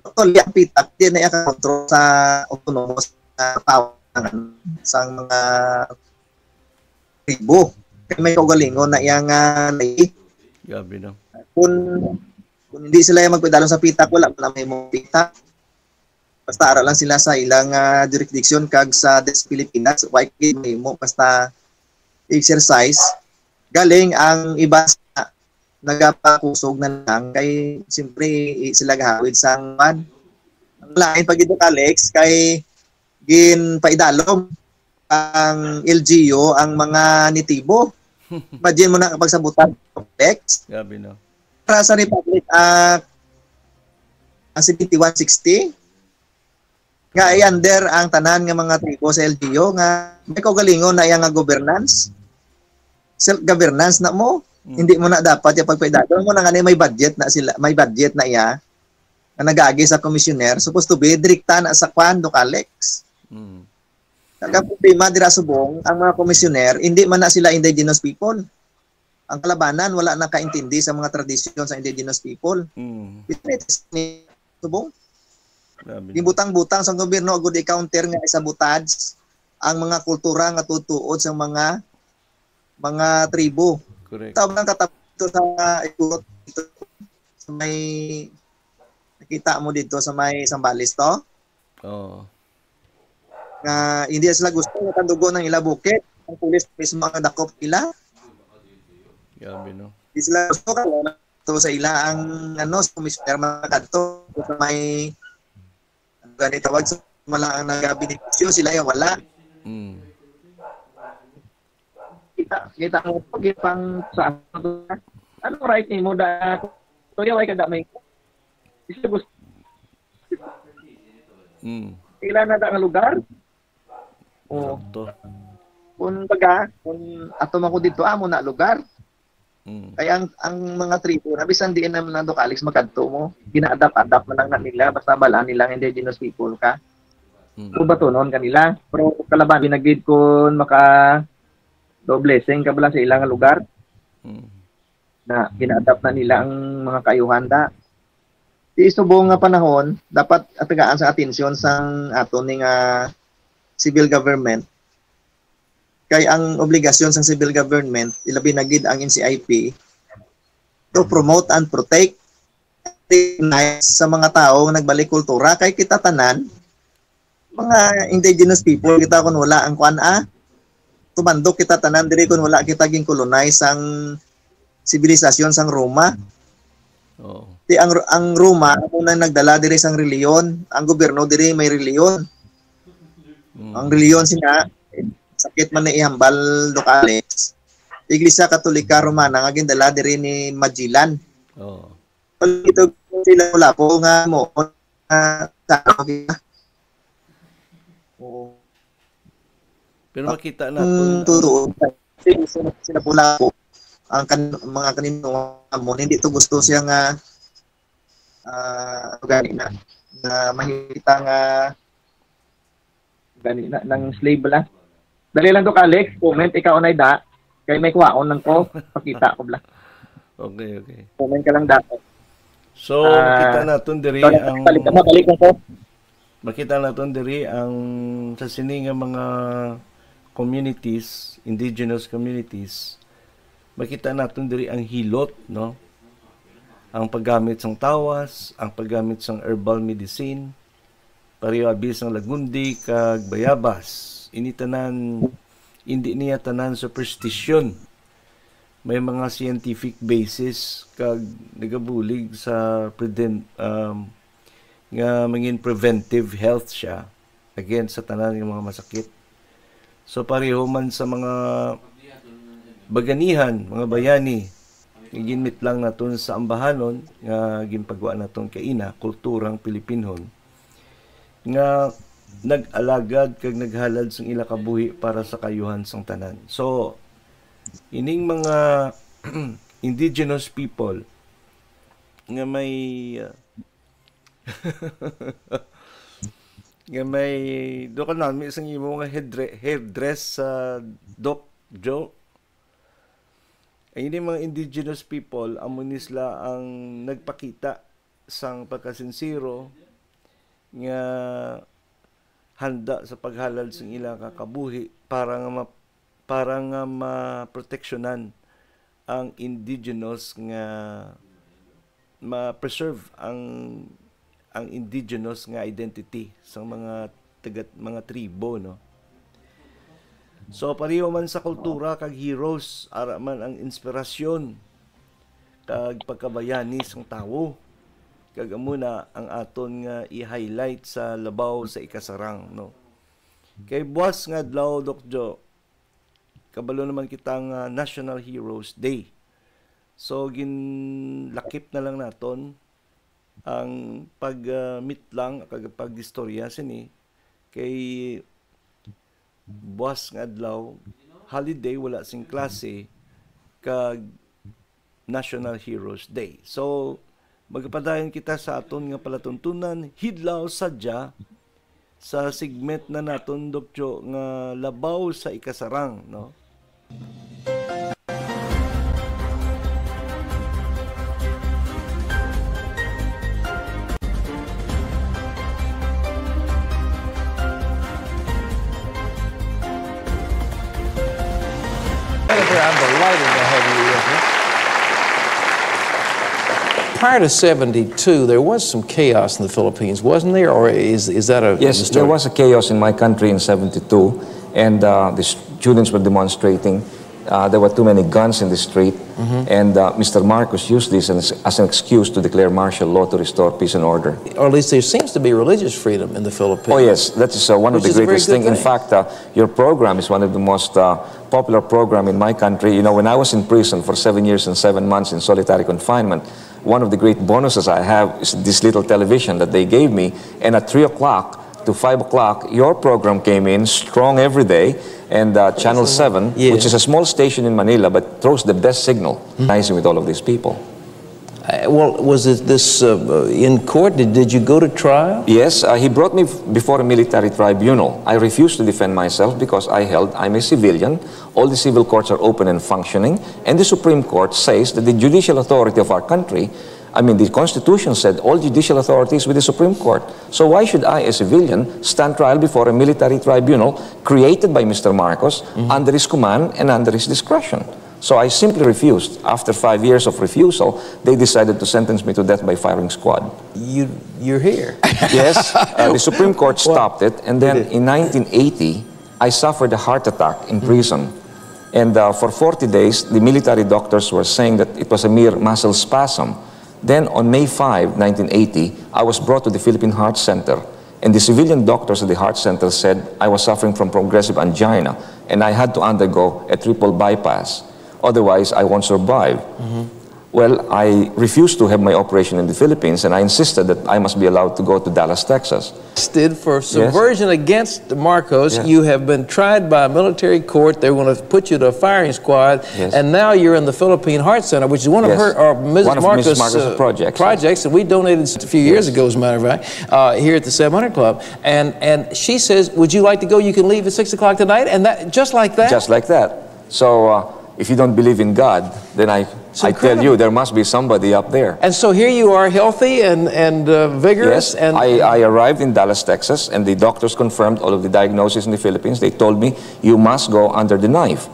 Actually, ang PTAC, di na iya ka-control sa autonomous na power ng, sang mga tribo. Kaya may kaugalingon na iya nga lay. Grabe, no? Kung, kung hindi sila yung magpidalon sa PTAC, wala man may mo PTAC. Basta ara lang sila sa ilang, ah, jurisdiction kag sa des Pilipinas, wa gid mahimo basta exercise. Galing ang iba sa nagapakusog na lang kay siyempre, i-, sila gahawid sang man. Ang lain pa gid, Alex, kay ginpaidalom ang L G U ang mga nitibo. Imagine mo na kapag sa Butan complex, Grabe, no? para sa Republic Act, ang seventy-one sixty, nga i-under ang tanan nga mga tribo sa L G U nga may kaugalingon na iya nga governance. Self-governance na mo. Mm. Hindi mo na dapat yung pagpaidalom mo na nga may budget na sila, may budget na iya nga nagaagi sa commissioner, supposed to be direkta na sa kwan, Doc Alex. Mm. Ang problema dira subong, ang mga commissioner, hindi man na sila indigenous people. Ang kalabanan, wala nakaintindi sa mga tradisyon sa indigenous people. Mm. Subong. Grabe. Gibutang-butang sa gobyerno, agud i-counter nga sabotage ang mga kultura nga tutuod sa mga, mga tribo. Correct. Tawag ng katapos sa ikot dito sa may, nakita mo dito sa may Zambales to? Oh. Nga hindi sila gusto nga tandugon ang ila bukid. Ang pulis mismo ang dakop nila. Grabe, no? Di sila gusto ka to sa ila ang, ano, sa commissioner makadto sa may, ano gani tawag, sa wala ang nagabenepisyo, sila yung wala. Mm. Kita, kita mo po, gipang sa, ano right nimo da, tuya, way ka da may, isa gusto, Mm. ila na da nga lugar. Oh, Sakto. Kung baga, kung ato man ko dito, amo na lugar. Mm. Kaya ang, ang mga tribo, na bisan diin naman na, Doc Alex, makadto mo, gina-adapt-adapt man lang na nila, basta balaan nila ang indigenous people ka. Mm. Pero batunon kanila. Pero kalaban, binagid kun maka do blessing ka bala sa ilang lugar, Mm. na gina-adapt na nila ang mga kaayuhan da. Di subong nga panahon, dapat atagaan sa atensyon sang ato ni nga civil government. Kay ang obligasyon sang civil government, ilabi na gid ang N C I P, to promote and protect, recognize sa mga tawo nga nagbalik kultura. Kay kita tanan, mga indigenous people kita, kun wala ang kuan, ah, tumandok kita tanan diri kun wala kita gin-colonize sang sibilisasyon sang Roma. Oh. Di ang, ang Roma, amo na nagdala diri sang reliyon. Ang gobyerno diri may reliyon. Mm. Ang reliyon sina, sakit man na ihambal, Doc Alex. Iglesia Katolika Romana nga gindala diri ni Magellan. Oh. Ito sila wala po nga mo ah, sa Oo. Pero makita naton ang totoo, sila, sila po na po, ang kan-, mga kanino mo, hindi to gusto siya nga, ah, ano gani na, na makita nga, gani na, ng slave lang. Dali lang to, Alex, comment, ikaw na da, kay may kuhaon lang ko, pakita ko bla. Okay, okay. Comment ka lang da. So, ah, makita naton diri so, ang balik, mabalik lang ko. Makita naton diri ang sa sini nga mga communities, indigenous communities, makita naton diri ang hilot, no? Ang paggamit sang tawas, ang paggamit sang herbal medicine, pareho abi sang lagundi kag bayabas. Ini tanan, indi niya tanan superstition. May mga scientific basis kag nagabulig sa preden-, um, nga mangin preventive health siya against sa tanan nga mga masakit. So, pareho man sa mga baganihan, mga bayani, nga ginmitlang naton sa ambahanon nga ginpagwa naton kaina, kulturang Pilipinhon, nga nag-alagad kag naghalad sang ila kabuhi para sa kaayuhan sang tanan. So, ining mga indigenous people nga may, uh, nga may, do ka nami sang imo nga headdre-, headdress sa Doc Joe. Ang ini mga indigenous people, amo ni sila ang nagpakita sang pagkasinsero nga handa sa paghalad sang ila ka kabuhi para nga ma-, para nga maproteksyonan ang indigenous nga ma-preserve ang, ang indigenous nga identity sa mga taga, mga tribo, no? So, pareho man sa kultura kag heroes, ara man ang inspirasyon kag pagkabayani sang tawo. Kag amo na ang aton nga i-highlight sa labaw sa ikasarang, no? Kay buwas nga adlaw, Doc Joe, kabalo naman kita nga National Heroes Day. So, ginlakip na lang naton ang pag, ah, mitlang, kag pag-istorya sini kay buwas nga adlaw, holiday, wala sing klase, kag National Heroes Day. So, magapadayon kita sa aton nga palatuntunan, Hidlaw Sadya, sa segment na naton, Doc Joe, nga Labaw sa Ikasarang, no? Jennifer, I'm delighted to have you with me. Prior to seventy-two, there was some chaos in the Philippines, wasn't there? Or is, is that a Yes, there was a chaos in my country in seventy-two, and, uh, the students were demonstrating. Uh, there were too many guns in the street, and, uh, Mister Marcos used this as, as an excuse to declare martial law to restore peace and order. Or at least there seems to be religious freedom in the Philippines. Oh, yes, that is, uh, one of the greatest things. In fact, uh, your program is one of the most, uh, popular program in my country. You know, when I was in prison for seven years and seven months in solitary confinement, one of the great bonuses I have is this little television that they gave me. And at three o'clock to five o'clock, your program came in strong every day. And, uh, Channel seven, which is a small station in Manila, but throws the best signal, nice with all of these people. Uh, well, was this, this, uh, in court? Did, did you go to trial? Yes, uh, he brought me f-, before a military tribunal. I refused to defend myself because I held I'm a civilian. All the civil courts are open and functioning, and the Supreme Court says that the judicial authority of our country, I mean, the Constitution said all judicial authority is with the Supreme Court. So why should I, a civilian, stand trial before a military tribunal created by Mister Marcos under his command and under his discretion? So I simply refused. After five years of refusal, they decided to sentence me to death by firing squad. You, you're here. Yes, uh, the Supreme Court stopped it, and then in nineteen eighty, I suffered a heart attack in prison. And, uh, for forty days, the military doctors were saying that it was a mere muscle spasm. Then, on May five, nineteen eighty, I was brought to the Philippine Heart Center. And the civilian doctors at the heart center said I was suffering from progressive angina and I had to undergo a triple bypass. Otherwise, I won't survive. Well, I refused to have my operation in the Philippines, and I insisted that I must be allowed to go to Dallas, Texas. Arrested for subversion against Marcos. Yes. You have been tried by a military court. They're going to put you to a firing squad. Yes. And now you're in the Philippine Heart Center, which is one of Yes. her, or Missus One of Missus Marcos', Marcos's uh, projects. projects. And we donated a few years Yes. ago, as a matter of fact, uh, here at the seven hundred Club. And, and she says, "Would you like to go? You can leave at six o'clock tonight." And that, just like that. Just like that. So, uh, if you don't believe in God, then I, It's I tell incredible. You, there must be somebody up there. And so here you are, healthy and, and uh, vigorous. Yes, and I, I arrived in Dallas, Texas, and the doctors confirmed all of the diagnosis in the Philippines. They told me, "You must go under the knife."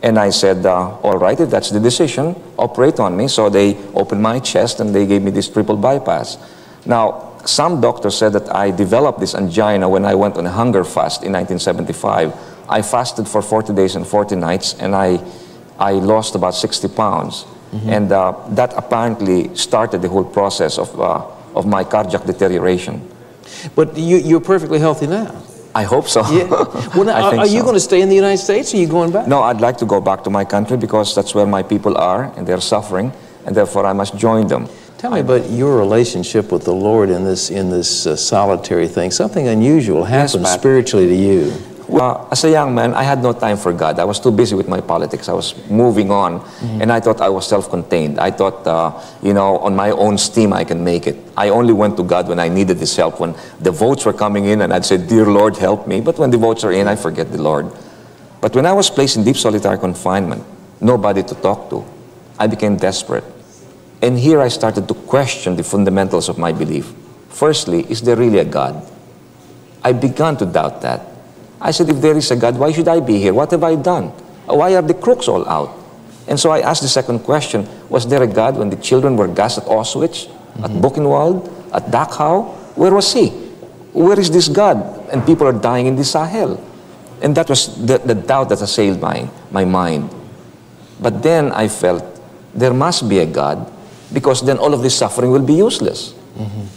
And I said, uh, "All right, if that's the decision, operate on me." So they opened my chest and they gave me this triple bypass. Now, some doctors said that I developed this angina when I went on a hunger fast in nineteen seventy-five. I fasted for forty days and forty nights, and I, I lost about sixty pounds. And uh, that apparently started the whole process of, uh, of my cardiac deterioration. But you, you're perfectly healthy now. I hope so. Yeah. Well, now, I are, think are you so. Going to stay in the United States? Or are you going back? No, I'd like to go back to my country because that's where my people are and they're suffering, and therefore I must join them. Tell me about your relationship with the Lord in this, in this uh, solitary thing. Something unusual happened Pat. Spiritually to you. Uh, as a young man, I had no time for God. I was too busy with my politics. I was moving on, and I thought I was self-contained. I thought, uh, you know, on my own steam, I can make it. I only went to God when I needed His help, when the votes were coming in, and I'd say, "Dear Lord, help me." But when the votes are in, I forget the Lord. But when I was placed in deep solitary confinement, nobody to talk to, I became desperate. And here I started to question the fundamentals of my belief. Firstly, is there really a God? I began to doubt that. I said, "If there is a God, why should I be here? What have I done? Why are the crooks all out?" And so I asked the second question, was there a God when the children were gassed at Auschwitz, at Buchenwald, at Dachau? Where was He? Where is this God? And people are dying in the Sahel. And that was the, the doubt that assailed my, my mind. But then I felt there must be a God, because then all of this suffering will be useless.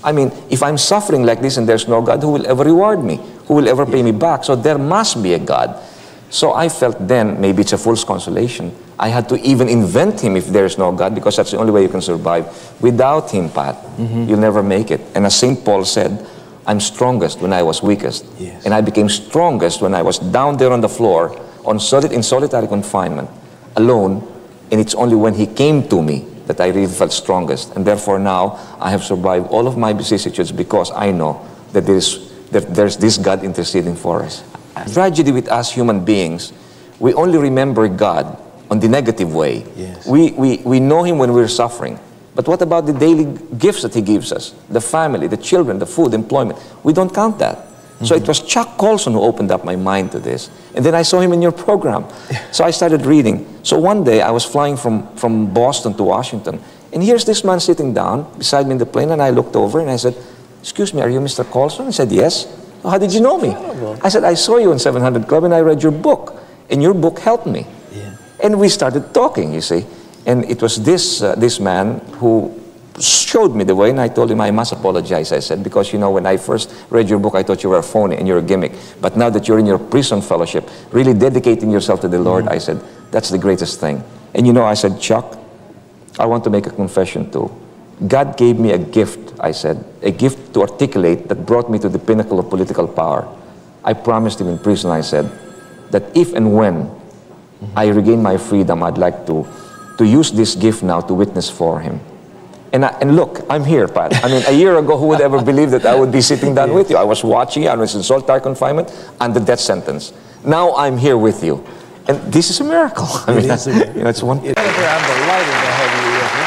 I mean, if I'm suffering like this and there's no God, who will ever reward me? Who will ever pay me back? So there must be a God. So I felt then, maybe it's a fool's consolation. I had to even invent Him if there is no God, because that's the only way you can survive. Without Him, Pat, you'll never make it. And as Saint Paul said, "I'm strongest when I was weakest." Yes. And I became strongest when I was down there on the floor on soli-, in solitary confinement, alone, and it's only when He came to me that I really felt strongest. And therefore now, I have survived all of my vicissitudes because I know that there is, that there's this God interceding for us. Tragedy with us human beings, we only remember God on the negative way. Yes. We, we, we know Him when we're suffering. But what about the daily gifts that He gives us? The family, the children, the food, employment. We don't count that. So it was Chuck Colson who opened up my mind to this. And then I saw him in your program. So I started reading. So one day I was flying from, from Boston to Washington. And here's this man sitting down beside me in the plane. And I looked over and I said, "Excuse me, are you Mister Colson?" He said, "Yes." "Oh, how did you know me?" Incredible. I said, "I saw you in seven hundred Club and I read your book. And your book helped me." Yeah. And we started talking, you see. And it was this, uh, this man who showed me the way, and I told him, "I must apologize," I said, "because, you know, when I first read your book, I thought you were a phony and you're a gimmick. But now that you're in your prison fellowship, really dedicating yourself to the Lord," I said, "that's the greatest thing." And, you know, I said, "Chuck, I want to make a confession too. God gave me a gift," I said, "a gift to articulate that brought me to the pinnacle of political power." I promised him in prison, I said, that if and when I regain my freedom, I'd like to, to use this gift now to witness for Him. And, I, and look, I'm here, Pat. I mean, a year ago, who would ever believe that I would be sitting down with you? I was watching you. I was in solitary confinement under death sentence. Now I'm here with you. And this is a miracle. I mean, is a miracle. You know, it's one. Jennifer, I'm delighted to have you with me.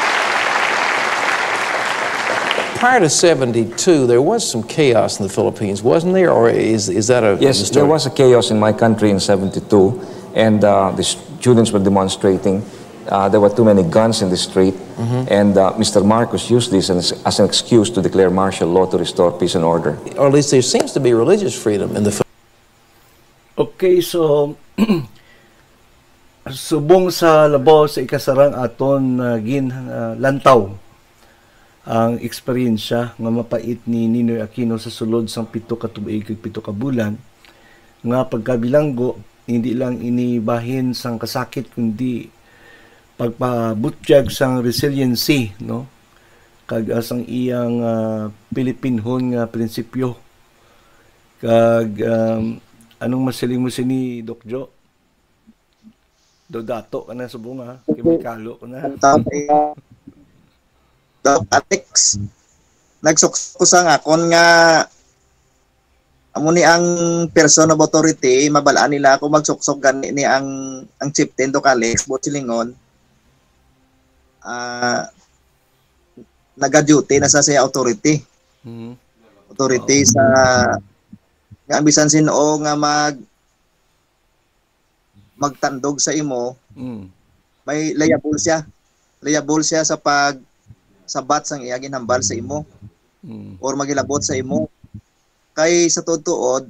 Prior to seventy-two, there was some chaos in the Philippines, wasn't there? Or is, is that a Yes, story? There was a chaos in my country in seventy-two, and uh, the students were demonstrating. Uh, there were too many guns in the street, and uh, Mister Marcos used this as, as an excuse to declare martial law to restore peace and order. Or at least there seems to be religious freedom in the Philippines. Okay, so subong sa labaw sa ikasarang aton uh, gin uh, lantaw ang eksperyensya nga mapait ni Ninoy Aquino sa sulod sang pito ka tuig kag pito ka bulan nga pagkabilanggo, hindi lang ini bahin sang kasakit kundi pagpabutyag sang resiliency, no? Kag, ah, sang iyang, ah, Pilipinhon nga prinsipyo. Kag, um, anong masiling mo sini, Doc Jo? Daw dato ka na subong, ha? Kay may kalo ka na. Ang tawag ay, ah, Doc Alex, nagsuksok ko sa akon nga amo ni ang person of authority, mabal-an nila ako magsuksok gani ni ang, ang chieftain, Doc Alex, buot silingon, ah, naga-duty na sa siya authority. Mhm. Authority Oo. sa, nga ang bisan sin-o nga mag-, magtandog sa imo, Mm. may liable siya. Liable siya sa pag-, sabat sang iya ginhambal sa imo. Mm. Or maghilabot sa imo. Kay sa tuod-tuod,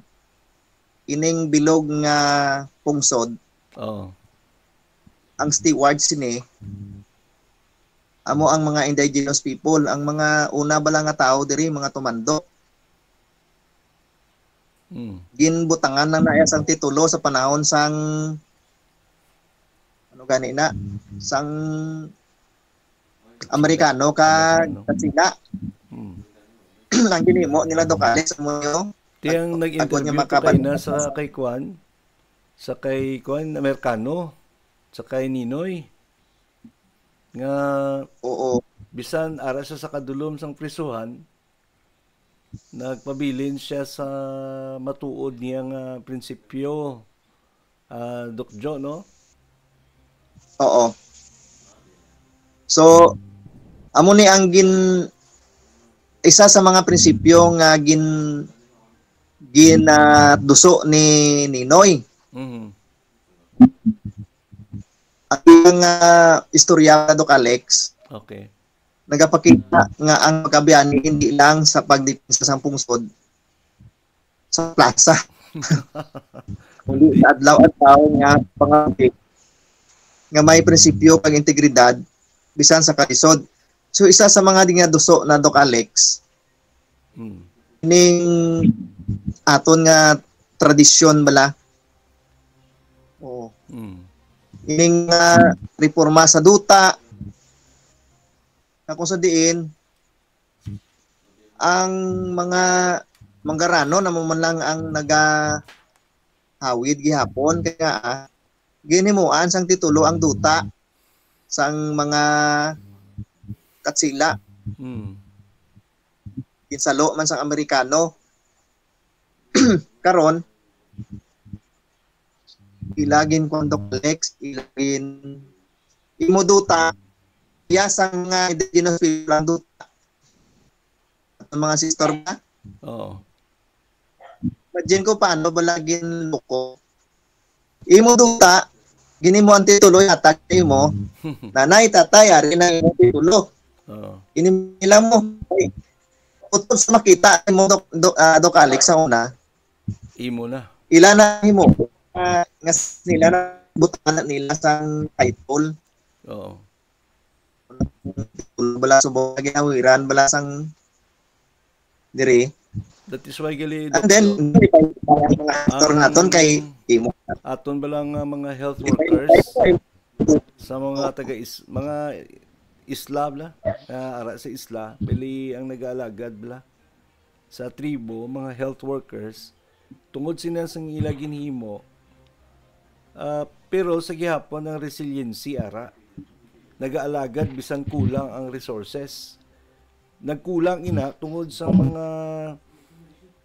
ining bilog nga pungsod, Oo. ang steward sini, amo ang mga indigenous people, ang mga una bala nga tawo diri, mga tumandok. Mm. Ginbutangan lang na iya sang titulo sa panahon sang, ano gani na, sang Amerikano ka, Amerikano. Katsina. Mm. Ang ginhimo nila, Doc Alex, amo niyo, Ti ang pag-, nag-interview pagkon niya ko kay makaban-, na sa kay Kwan, sa kay Kwan, Amerikano, sa kay Ninoy, nga Oo. bisan ara siya sa kadulom sang prisuhan, nagpabilin siya sa matuod niya nga prinsipyo, ah, Doc Jo, no? Oo. So, amo ni ang gin-, isa sa mga prinsipyo nga gin-, ginaduso ni Ninoy. Mhm. Ang iyang, ah, istorya, Doc Alex, Okay. nagapakita nga ang pagkaabyan hindi lang sa pagdepensa sang pungsod sa plaza, kundi sa adlaw-adlaw nga pangabit nga may prinsipyo kag integridad bisan sa kalisod. So, isa sa mga ginaduso na, Doc Alex, Hmm. ning aton nga tradisyon bala. Oo. Hmm. Ining, ah, reforma sa duta, na kung sa diin, ang mga manggaranon amo man lang ang nagahawid gihapon, kaya, ah, ginhimuan sang titulo ang duta sang mga Katsila. Hmm. Ginsalo man sang Amerikano. Karon, ila gin kuan, Doc Alex, ila gin imo duta, iya sang mga indigenous people ang duta. Ang mga sister ba? Oo. Imagine ko paano bala ginloko. Imo duta, ginimo ang titulo, hatag imo. Nanay, tatay, ari na imo titulo. Oo. Ini nila mo. Ay, utod sa makita mo, Doc, Doc, ah, Doc Alex, sa una, Imo na. Ila na himo. Ah, nga s-, nila na butangan na nila sang title. Oo. Bala subong nga ginawiran, bala sang diri. That is why gali, And then, Doc, ang mga actor naton kay imo. Aton bala nga mga health workers sa mga taga is-, mga isla bala, ah, ara sa isla, bali ang nag-aalagad bala sa tribo, mga health workers, tungod sina sang ila ginhimo, ah, pero sa gihapon ang resiliency ara, nagaalagad bisan kulang ang resources. Nagkulang ina tungod sa mga,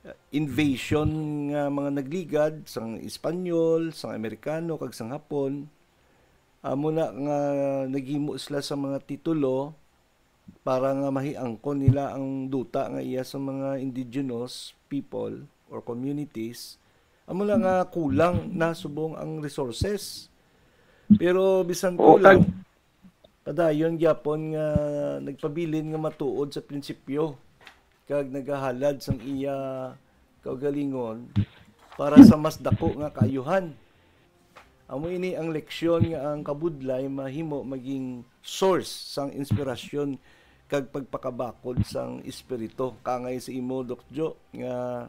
ah, invasion nga mga nagligad, sang Espanyol, sang Amerikano, kag sang Hapon. Amo na nga naghimo sila sa mga titulo para nga mahiangkon nila ang duta nga iya sa mga indigenous people or communities. Amo na nga kulang na subong ang resources. Pero bisan Oo, kulang, kag padayon gyapon nga nagpabilin nga matuod sa prinsipyo kag nagahalad sang iya kaugalingon para sa mas dako nga kaayuhan. Amo ini ang leksyon nga ang kabudlay mahimo maging source sang inspirasyon kag pagpakabakod sang espiritu. Kaangay sa imo, Doc Jo, nga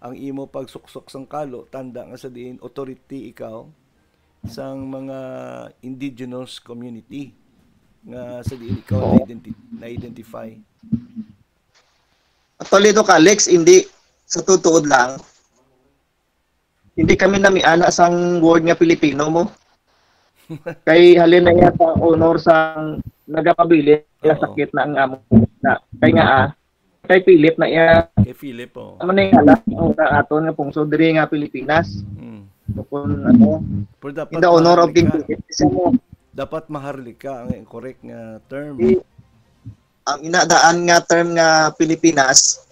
ang imo pagsuksok sang kalo, tanda nga sa diin authority ikaw, sang mga indigenous community nga sa diin ikaw Oo. na-identi-, na-identify? Actually, Doc Alex, hindi, sa tutuod lang, hindi kami namiana sang word nga Pilipino mo. Kay halin na iya sa honor sang nagapabilin, kaya Oo. sakit na ang amo na. Kay nga, ah, kay Philip na iya, Kay Philip, oh. Ano na yung alam? Ang sa aton nga pungsod diri nga Pilipinas. Mm. So, kung ano, Pero dapat in the honor of King maharlika. Philip, isa mo, Dapat maharlika ang correct nga term. Ang inadaan nga term nga Pilipinas,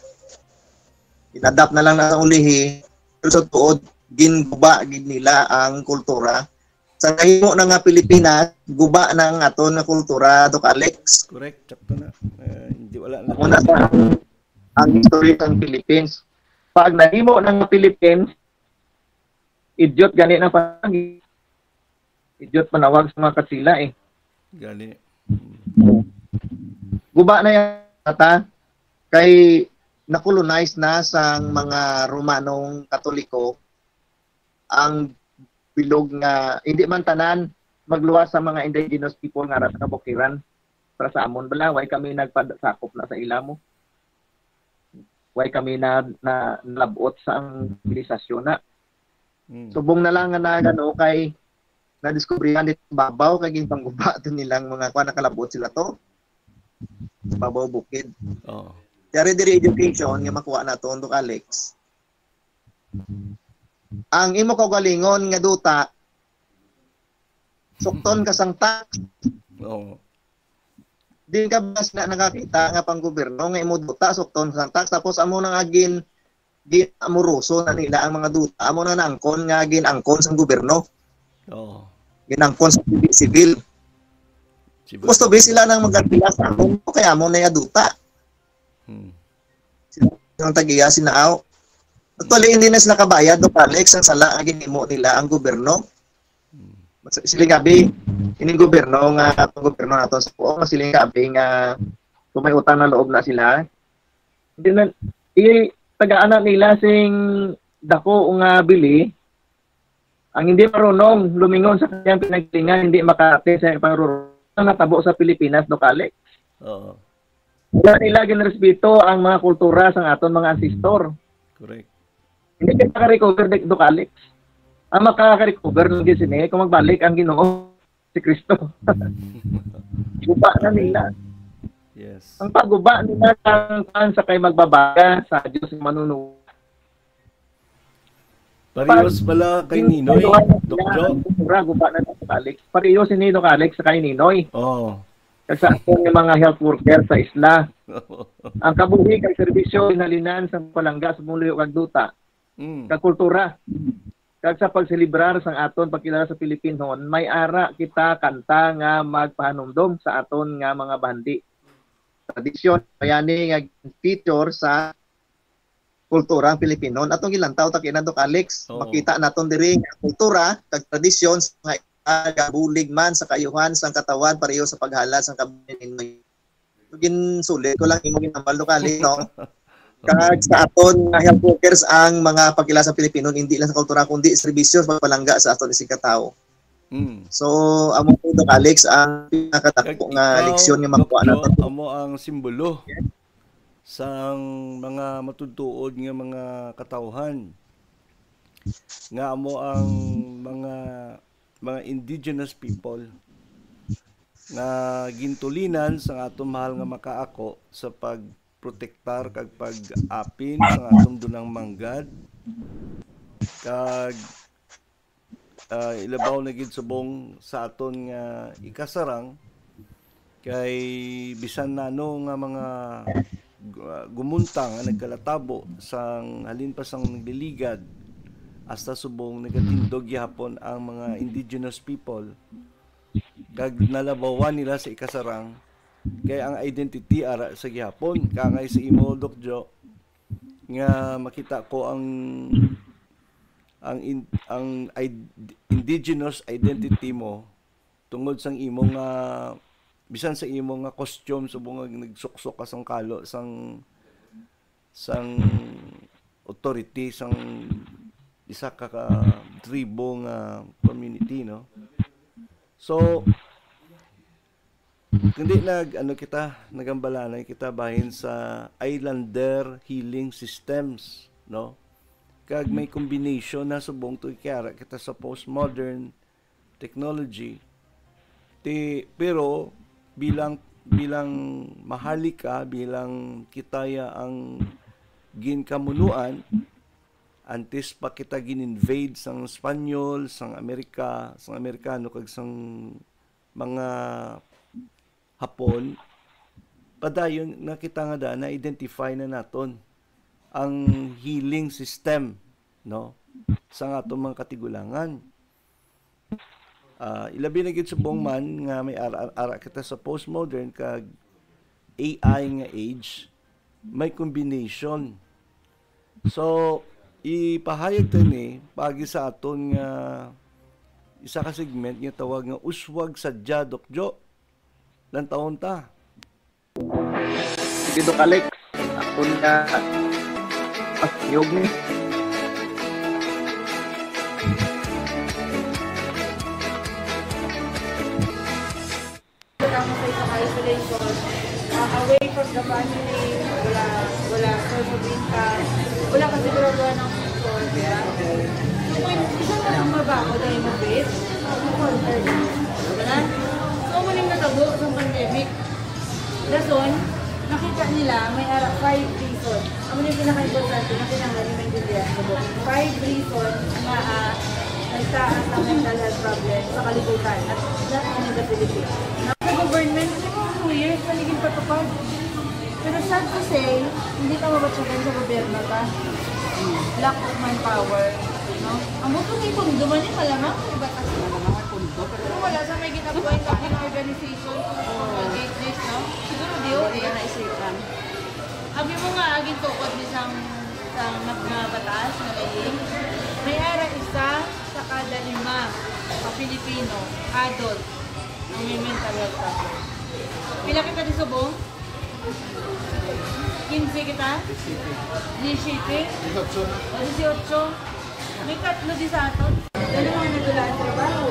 inadapt na lang na ulihi, pero sa tuod, ginguba gid nila ang kultura. Sa nahimo na nga Pilipinas, guba na ang aton nga kultura, Doc Alex. Correct, sakto na. Eh, hindi, wala na. Muna sa ang, ang history ng Philippines. Pag nahimo na nga Philippines, idiot gani na pag idiot manawag sa mga Katsila eh. Gani. Guba na yung mata kay na-colonize na sang mga Romanong Katoliko ang bilog nga, hindi man tanan, magluwas sa mga indigenous people nga ara sa kabukiran. Para sa amon bala, way kami nagpadasakop na sa ila mo. Way kami na, na nalabot sa ang sibilisasyon na. Mm. Subong na lang nga nagano kay nadiskubrihan dito babaw kay ginpangguba to nilang mga kuan, nakalabot sila to. Babaw bukid. Oh. Dari diri education nga makuha nato, Doc Alex. Ang imo kaugalingon nga duta, sukton ka sang tax. Oh. Din ka ba sila nakakita nga pang gobyerno nga imo duta, sukton ka sang tax, tapos amo na nga gin, gin amoroso na nila ang mga duta, amo na naangkon nga ginangkon sang gobyerno, Oh. Ginangkon sa civil. Si Gusto ba sila nang magkatila sa amon, kaya amo na ya duta. Hmm. Ang tagiya sinaaw. Actually, hindi na sila kabayad, Doc Alex, ang sala nga ginhimo nila ang gobyerno. Mas-, siling gabi, ining gobyerno nga, ang gobyerno nato sa Puong, siling gabi nga kung may utang na loob na sila, hindi na, i-, tagaan na nila sing dako nga bili, ang hindi marunong lumingon sa kanyang pinaglingan, hindi makati sa pangrurunong natabo sa Pilipinas, Doc Alex. Oo. Wala nila ginrespeto ang mga kultura sang aton mga ancestor. Correct. Hindi kita ka-recover, Doc Alex. Ang makaka-recover lang gyud sini kung magbalik ang Ginoo si Kristo. Guba na nila. Yes. Ang pagguba nila ang pan sa kay magbabaga sa Dios nga manunuwa. Parehas pala kay Ninoy, Doc Joe. Mura, guba na sa Alex. Pareho si Nino Alex sa kay Ninoy. Oh. Kag sa aton nga mga health worker sa isla. Ang kabuhi kag serbisyo, ginhalinan sa palangga sa pangluyo kag duta, Mm. kag kultura, kag sa pagselebrar sang aton pagkilala sa Pilipinon, may ara kita kanta nga magpahanumdom sa aton nga mga bandi. Tradisyon, bayani nga feature sa kultura ang Pilipinon. Atong gilantaw ta kina, Doc Alex. Oo. Makita naton diri nga kultura kag tradisyon sa mga gabulig man sa kaayuhan sang katawan pareho sa paghalad sang kabuhi ni Ninoy. Ginsulit ko lang imo ginambal, Doc Alex, no? Kag sa aton nga health workers ang mga pagkilala sa Pilipinon, hindi lang sa kultura kundi serbisyo sa pagpalangga sa aton isigkatawo. Mm. So, amo po, Doc Alex, ang pinakadako Kag nga ikaw, leksyon nga Doc makuha Joe, nato. Amo ang simbolo sang mga matudtuod nga mga katawhan, nga amo ang mga, mga indigenous people nga gintulinan sang aton mahal nga makaako sa pagprotektar kag pag-apin sang aton dunang manggad, kag ah, ilabaw na gid subong sa aton nga ikasarang, kay bisan nano nga mga gu-, ah, gumunta nga nagkalatabo sang halin pa sang nagliligad hasta subong nagatindog gihapon ang mga indigenous people kag nalabawan nila sa ikasarang, kay ang identity ara sa gihapon, kangay sa imo, Doc Joe, nga makita ko ang, ang in-, ang id-, indigenous identity mo tungod sang imo nga, bisan sa imo nga costume, subong nga nagsuksok ka sang kalo sang, sang authority sang isa ka, ka tribo nga community, no? So, kundi nag, ano kita, nagambalanay kita bahin sa Islander healing systems, no? Kag may combination na subong to kay ara kita sa postmodern technology. Ti, pero bilang, bilang maharlika, bilang kita ya ang ginkamunuan, antes pa kita gin-invade sang Espanyol, sang Amerika, sang Amerikano, kag sang mga Hapon, padayon na kita nga da na-identify na naton ang healing system, no, sa aton mga katigulangan. Ah, ilabi na gid subong man nga may ara, ara kita sa postmodern kag A I nga age, may combination. So, ipahayag ta ni pagi sa aton nga isa ka segment nga tawag nga Uswag Sadya, Doc Jo. Lantawon ta. Dito ka, Lex. Ako na. Ah, yog ni. Kailangan sa isang isolation, ah, away from the family, wala, wala social contact, wala kasiguraduhan ng future, di ba? So, kung isa na lang mabaho dahil mo faith, comfort, di ba na? So, muling natabo sa pandemic. Dason, nakita nila may ara five reason. Amo ni pinaka-importante na kinahanglan ni maintindihan mo. Five reason nga, ah, nagtaas ang mental health problem sa kalibutan at not only the Philippines. Sa government, di mo two years na naging patupad. Pero sad to say, hindi ka mabatyagan sa gobyerno ka. Lack of manpower. No? Ang buto ni pondo man ni malamang, iba ka. Malamang may pondo, pero wala sa may ginabuhay na organization. Kung mag-exist, no? Siguro D O A. Hindi na naisipan. Abi mo nga, aging tukod ni sang, sang nag-, nga batas nga laing. May ara isa sa kada lima ka Pilipino, adult, ang may mental health problem. Pila kita di subong? Quince kita? Diyesiyete? Diyesiyete? O, diyesiyotso? May tatlo di sa aton. Ano mga nagulaan trabaho?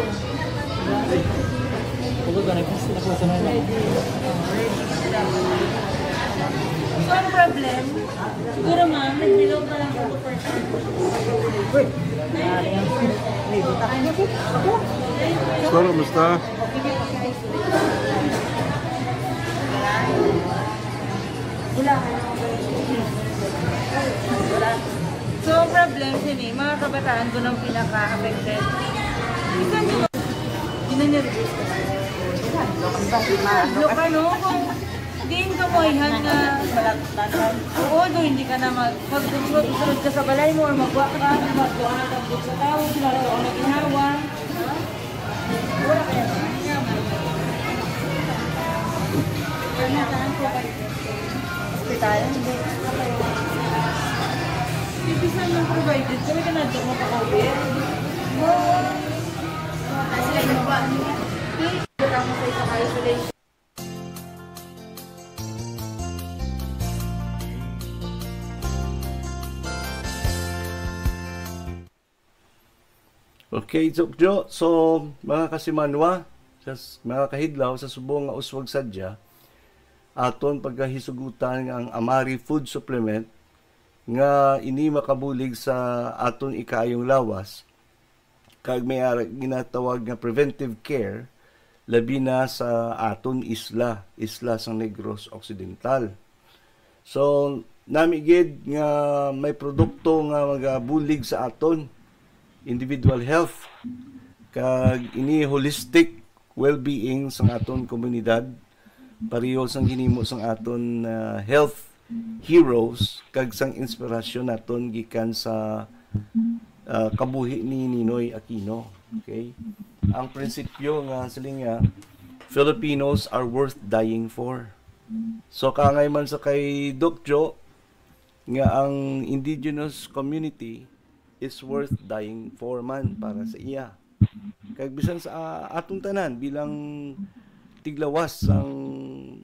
Pagod ba? Nag-, nag-, So, ang problem, siguro, ma'am, nag-below pa lang sa two percent. Sorry, musta? So, ang problem sini, mga kabataan ko nang pinaka-affected. Isa nyo, ginanervous ka. Hadlok ka, no? Kung diin ka mo ayhan nga, oo, do, hindi ka na mag-, mag-, magsunod ka sa balay mo or magwa ka, magwa ka sa tao, sila sa una ginawa. Hospital? Hindi. Hindi, bisan man provided, kami ka nadto mo pa-COVID. Kasi ano ba, ano? Hindi ka mo sa isang isolation. Okay, Doc Jo. So, mga kasimanwa, sa s-, mga kahidlaw, sa subong nga uswag sadya, aton pagkahisugutan nga ang Amari Food Supplement nga ini makabulig sa aton ikaayong lawas, kag may ara-, ginatawag nga preventive care, labi na sa aton isla, isla sang Negros Occidental. So, nami gid nga may produkto nga magabulig sa aton individual health, kag ini holistic well-being sang aton komunidad, pareho sang ginhimo sang aton, ah, health heroes, kag sang inspirasyon naton gikan sa, ah, kabuhi ni Ninoy Aquino. Okay? Ang prinsipyo nga siling niya, "Filipinos are worth dying for." So, kaangay man sa kay Doc Jo, nga ang indigenous community is worth dying for man para sa iya. Kag bisan sa, ah, atong tanan bilang tiglawas sang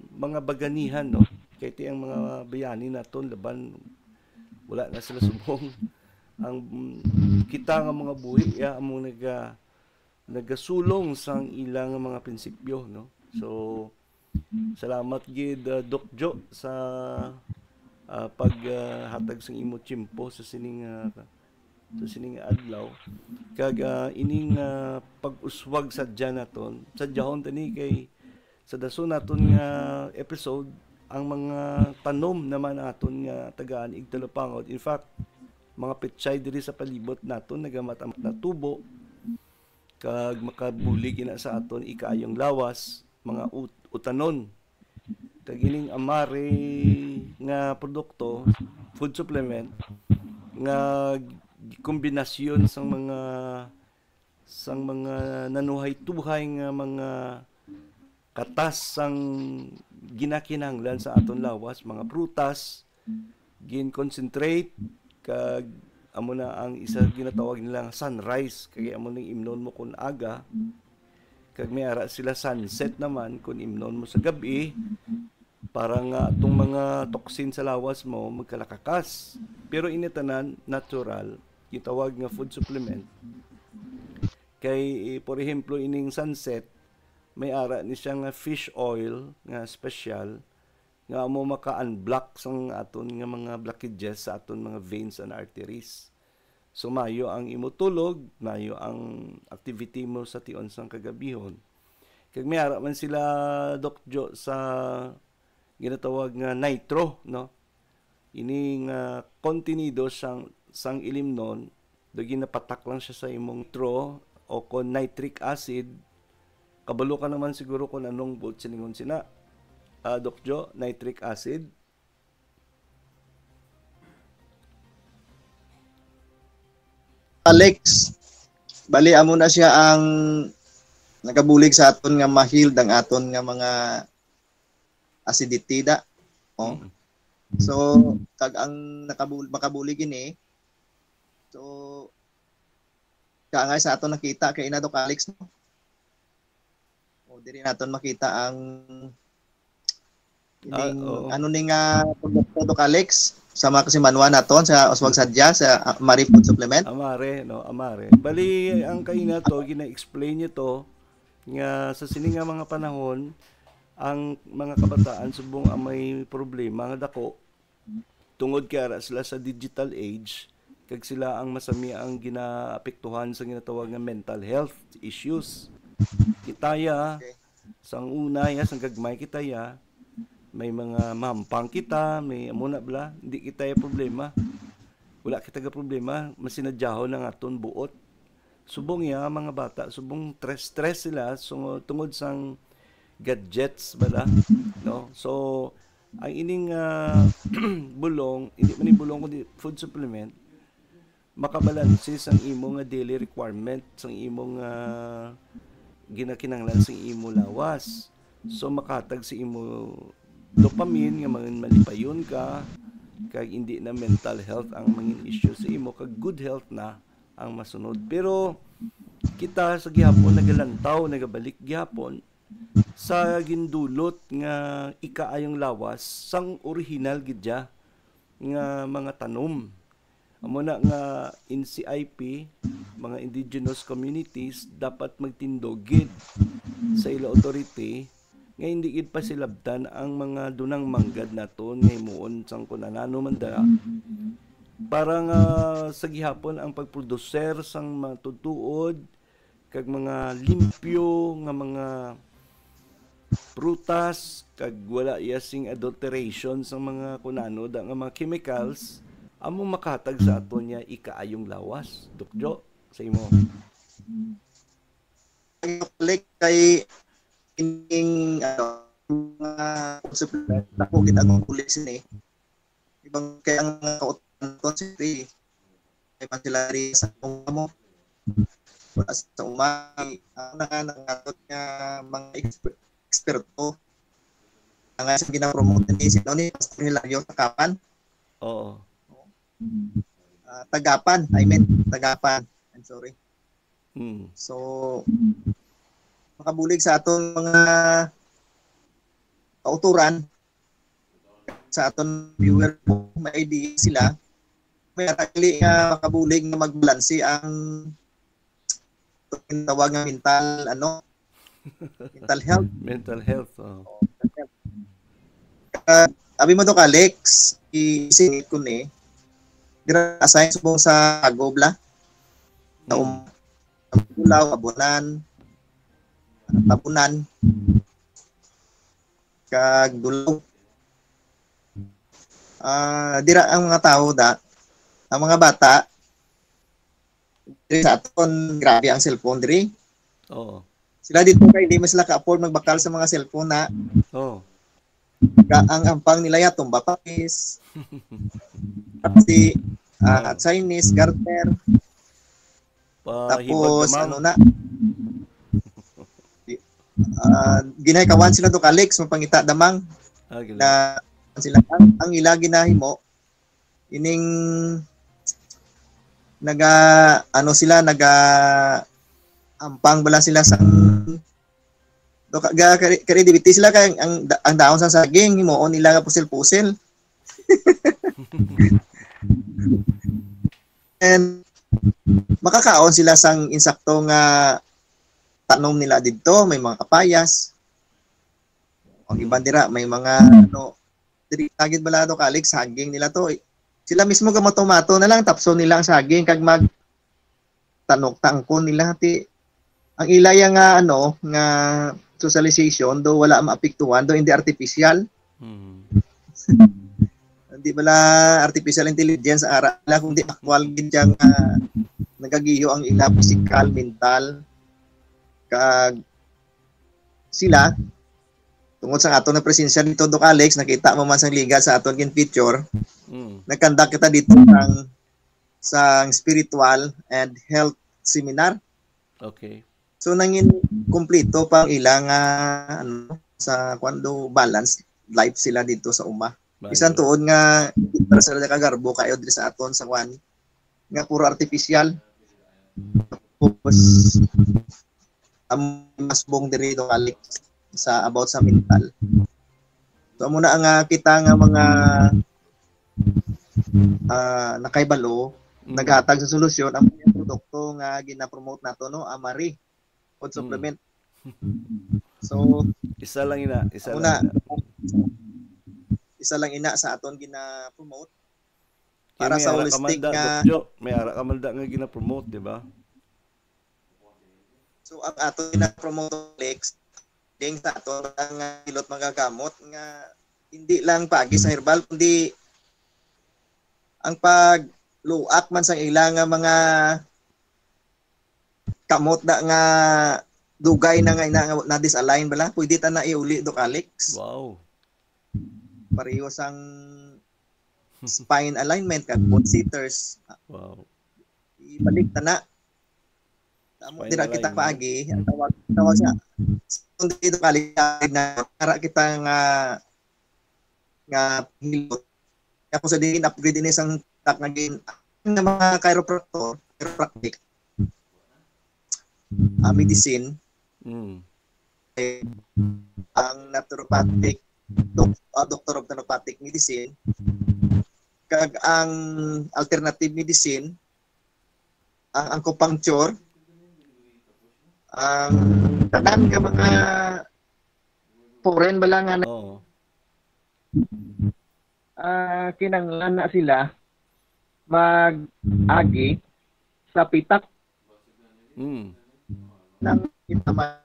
mga baganihan, no? Kay ti ang mga bayani naton laban wala na sila subong. ang, mm, kita nga mga buhi, ya, among naga-, nagasulong sang ilang mga prinsipyo, no? So, salamat gid, ah, Doc Jo, sa, ah, pag, ah, hatag sang imo tiyempo sa sining, ah, sa sining adlaw. Kag, ah, ining, ah, pag-uswag sadya naton, sadyahon tani kay sa dason naton nga episode, ang mga tanom naman aton nga tagaan igtalupangod. In fact, mga pechay diri sa palibot naton nagamat-amat natubo, kag makabulig ina sa aton ikaayong lawas, mga ut-, utanon. Kag ining Amare nga produkto, food supplement, nga kombinasyon sang mga, sang mga nanuhay-tuhay nga mga katas sang ginakinahanglan sa aton lawas, mga prutas, gin-concentrate, kag amo na ang isa ginatawag nila nga sunrise, kay amo ning imnon mo kun aga, kag may ara sila sunset naman kun imnon mo sa gab-i, para nga atong mga toxin sa lawas mo magkalakakas. Pero ini tanan natural, gitawag nga food supplement. Kay, eh, por ehemplo, ining sunset, may ara ni siya nga fish oil nga special nga amo maka-unblock sang aton nga mga blockages sa aton mga veins and arteries. So, mayo ang imo tulog, mayo ang activity mo sa tion sang kagabihon. Kag may ara man sila, Doc Jo, sa ginatawag nga nitro, no? Ini nga kontenido sang, sang ilimnon, do ginapatak lang siya sa imong nitro o kon nitric acid, kabalo ka naman siguro kung anong buot silingon sina. Ah, Doc Jo, nitric acid. Alex, bali amo na siya ang nagabulig sa aton nga ma-healed ang aton nga mga acidity da. Oh. Mm. So, kag ang nakabul-, makabulig ini, so, kaangay sa aton nakita kay ina, Doc Alex, no? O, diri naton makita ang Ah, ining, oo. Ano ni nga produkto, Doc Alex, sa mga kasimanwa naton sa Uswag Sadya, sa, ah, Amare Food Supplement? Amare, no, Amare. Bali, ang kaina to, gina-explain niyo to, nga sa sini nga mga panahon, ang mga kabataan subong ang may problema nga dako, tungod kay ara sila sa digital age, kag sila ang masami ang ginaapektuhan sa ginatawag nga mental health issues. Kita ya, Okay. sang una ya, sang gagmay kita ya, may mga mahampang kita, may amo na bala, hindi kita ya problema. Wala kita ga problema, masinadyahon ang aton buot. Subong ya, mga bata, subong stress-stress sila, sungo-, tungod sang gadgets bala, no? So, ang ining, ah, bulong, hindi man ni bulong kundi food supplement, makabalanse sang imo nga daily requirement, sang imo nga ginakinahanglan sang imo lawas. So, makahatag sa imo dopamine nga mangin malipayon ka, kag hindi na mental health ang mangin issue sa imo, kag good health na ang masunod. Pero kita sa gihapon nagalantaw, nagabalik gihapon sa gindulot nga ikaayong lawas sang orihinal gid ya nga mga tanom. Amo na nga N C I P, mga indigenous communities, dapat magtindog gid sa ila authority nga hindi gid pasilabtan ang mga dunang manggad naton nga himuon sang kun anano man dala, para nga sa gihapon ang pagproduser sang matutuod kag mga limpyo nga mga prutas, kag wala iya sing adulteration sang mga kun ano da nga mga chemicals, amo makahatag sa aton niya ikaayong lawas. Doc Jo, sa imo. Balik kay ining, ano, mga supplement, ako gid ang kulis ni. Ibang kay ang mga kauturan ko, siyempre, may man sila rin sa uma mo. Wala sa uma, ang nangangatot nga mga eksper-, eksperto. Ang nga sa ginapromote ni, sino ni Pastor Hilario Takapan? Oo. Ah, Tagapan, I meant, Tagapan. I'm sorry. Mm. So, makabulig sa aton mga kauturan, sa aton viewer po, may idea sila may ara gali nga makabulig nga magbalanse ang tawag nga mental, ano, mental health. Mental health, oh. Ah, abi mo to, Alex, isingit ko ni. Dira assign subong sa Tagob la. Sa Mm. um, Bulaw, Abunan, Tabunan, kag Dulaw. Ah, dira ang mga tao da, ang mga bata, diri sa aton, grabe ang cellphone diri. Oo. Sila dito kay hindi man sila ka-afford magbakal sa mga cellphone na Oo. Ga-, ang ampang nila ya tumba pakis. Kasi ah, Chinese garter. Pahibag Tapos damang. Ano na? Ah, ginahikawan sila to, Alex, mapangita damang Ah, gila. Na sila ang, ang ila ginahimo ining naga ano sila naga ampang bala sila sang do ka ga- kari- kari dibiti sila kay ang ang daon sa saging himuon nila nga pusil-pusil. And makakaon sila sang insakto nga tanom nila didto, may mga kapayas. Ang iban dira may mga ano diri tagid bala do kalig saging nila to. Sila mismo gamato-mato na lang tapson nila ang saging kag mag tanok tangkon nila ti ang ilaya nga ano nga socialization do wala maapektuhan do hindi artificial. Mm. Hindi bala artificial intelligence ara nila kundi actual gid siya nga nagagiyo ang ila physical, mental kag sila tungod sa aton nga presensya dito, Doc Alex, nakita mo man sang liga sa aton gin feature. Mm. Nagkandak kita dito sang sang spiritual and health seminar. Okay. So nangin kumpleto pa ang ila nga ano sa kuan do balance life sila dito sa uma. Maayo. Bisan tuod nga para sila kagarbo kayo diri sa aton sa kuan nga puro artificial. Tapos ang mas bong diri do Alex sa about sa mental. So amo na ang ah, kita nga mga ah, nakahibalo Mm. naghatag sa solusyon ang mga produkto nga gina-promote nato no, Amari food Mm. supplement. So Isa lang ina, isa una lang ina. Isa lang ina sa aton gina-promote Kaya para may sa ara ka holistic man da, nga Doc Jo, may ara ka man da nga gina-promote, di ba? So ang ato na promote Lex, ding sa ato nga hilot magagamot nga hindi lang paagi sa herbal kundi ang pagluak man sang ila nga mga kamot na nga dugay na nga ina nga na disalign bala pwede ta na iuli, Doc Alex. Wow. Pareho sang spine alignment kag bone setters. Wow. Ibalik ta na. Amo Spine dira kita alignment. Paagi ang tawag tawag sa kung dito kali na para kita nga nga hilot. Ako sa din upgrade ini sang tak nga gin nga mga chiropractor, chiropractic, ah, medicine, Mm. ang naturopathic, doc, ah, doctor of naturopathic medicine, kag ang alternative medicine, ang acupuncture, ang tanan nga mga foreign bala nga Oo. ah, kinanglan na sila mag-agi sa pitak Mm. ng kitaman.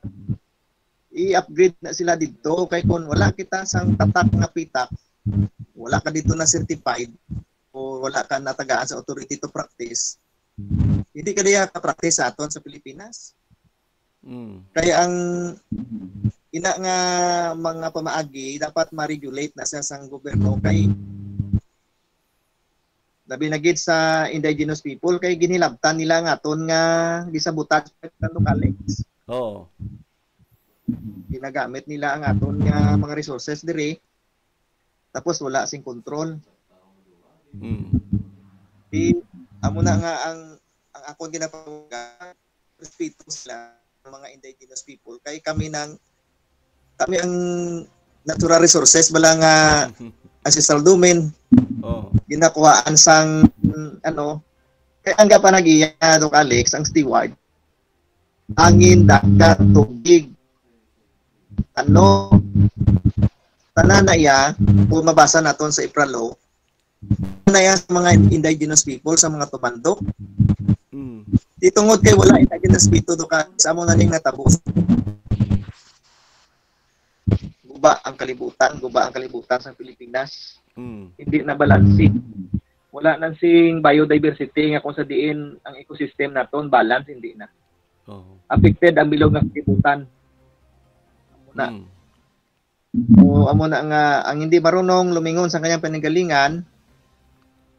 I-upgrade na sila dito kay kung wala kita sang tatak nga pitak, wala ka dito na certified o wala ka natagaan sa authority to practice, hindi ka diya ka-practice sa aton sa Pilipinas. Mm. Kaya ang ina nga mga pamaagi dapat ma-regulate na sa sang gobyerno kay labi na gid sa indigenous people kay ginhilabtan nila ang aton nga gisabotage sa lokales. Oo. Ginagamit nila ang aton nga mga resources diri tapos wala sing control. Mm. Di amo na nga ang ang akon ginapaga respeto sila ang mga indigenous people kay kami nang kami ang natural resources bala nga ancestral domain Oo. ginakuhaan sang ano, kay ang gapanagiya, Doc Alex, ang steward, hangin, dagat, tubig, ano, tanan na iya, kung mabasa naton sa Ipralo, na iya sa mga indigenous people, sa mga tumandok. Mm. Di tungod kay wala indigenous people, Doc Alex, amo na ning natabo. Guba ang kalibutan, guba ang kalibutan sa Pilipinas. Mm. Hindi na balanse. Wala nang sing biodiversity nga kung sa diin ang ecosystem naton balance, hindi na. Oh. Affected ang bilog nga kalibutan. Amo na. Mm. O, amo na nga ang hindi marunong lumingon sa kanyang pinanggalingan,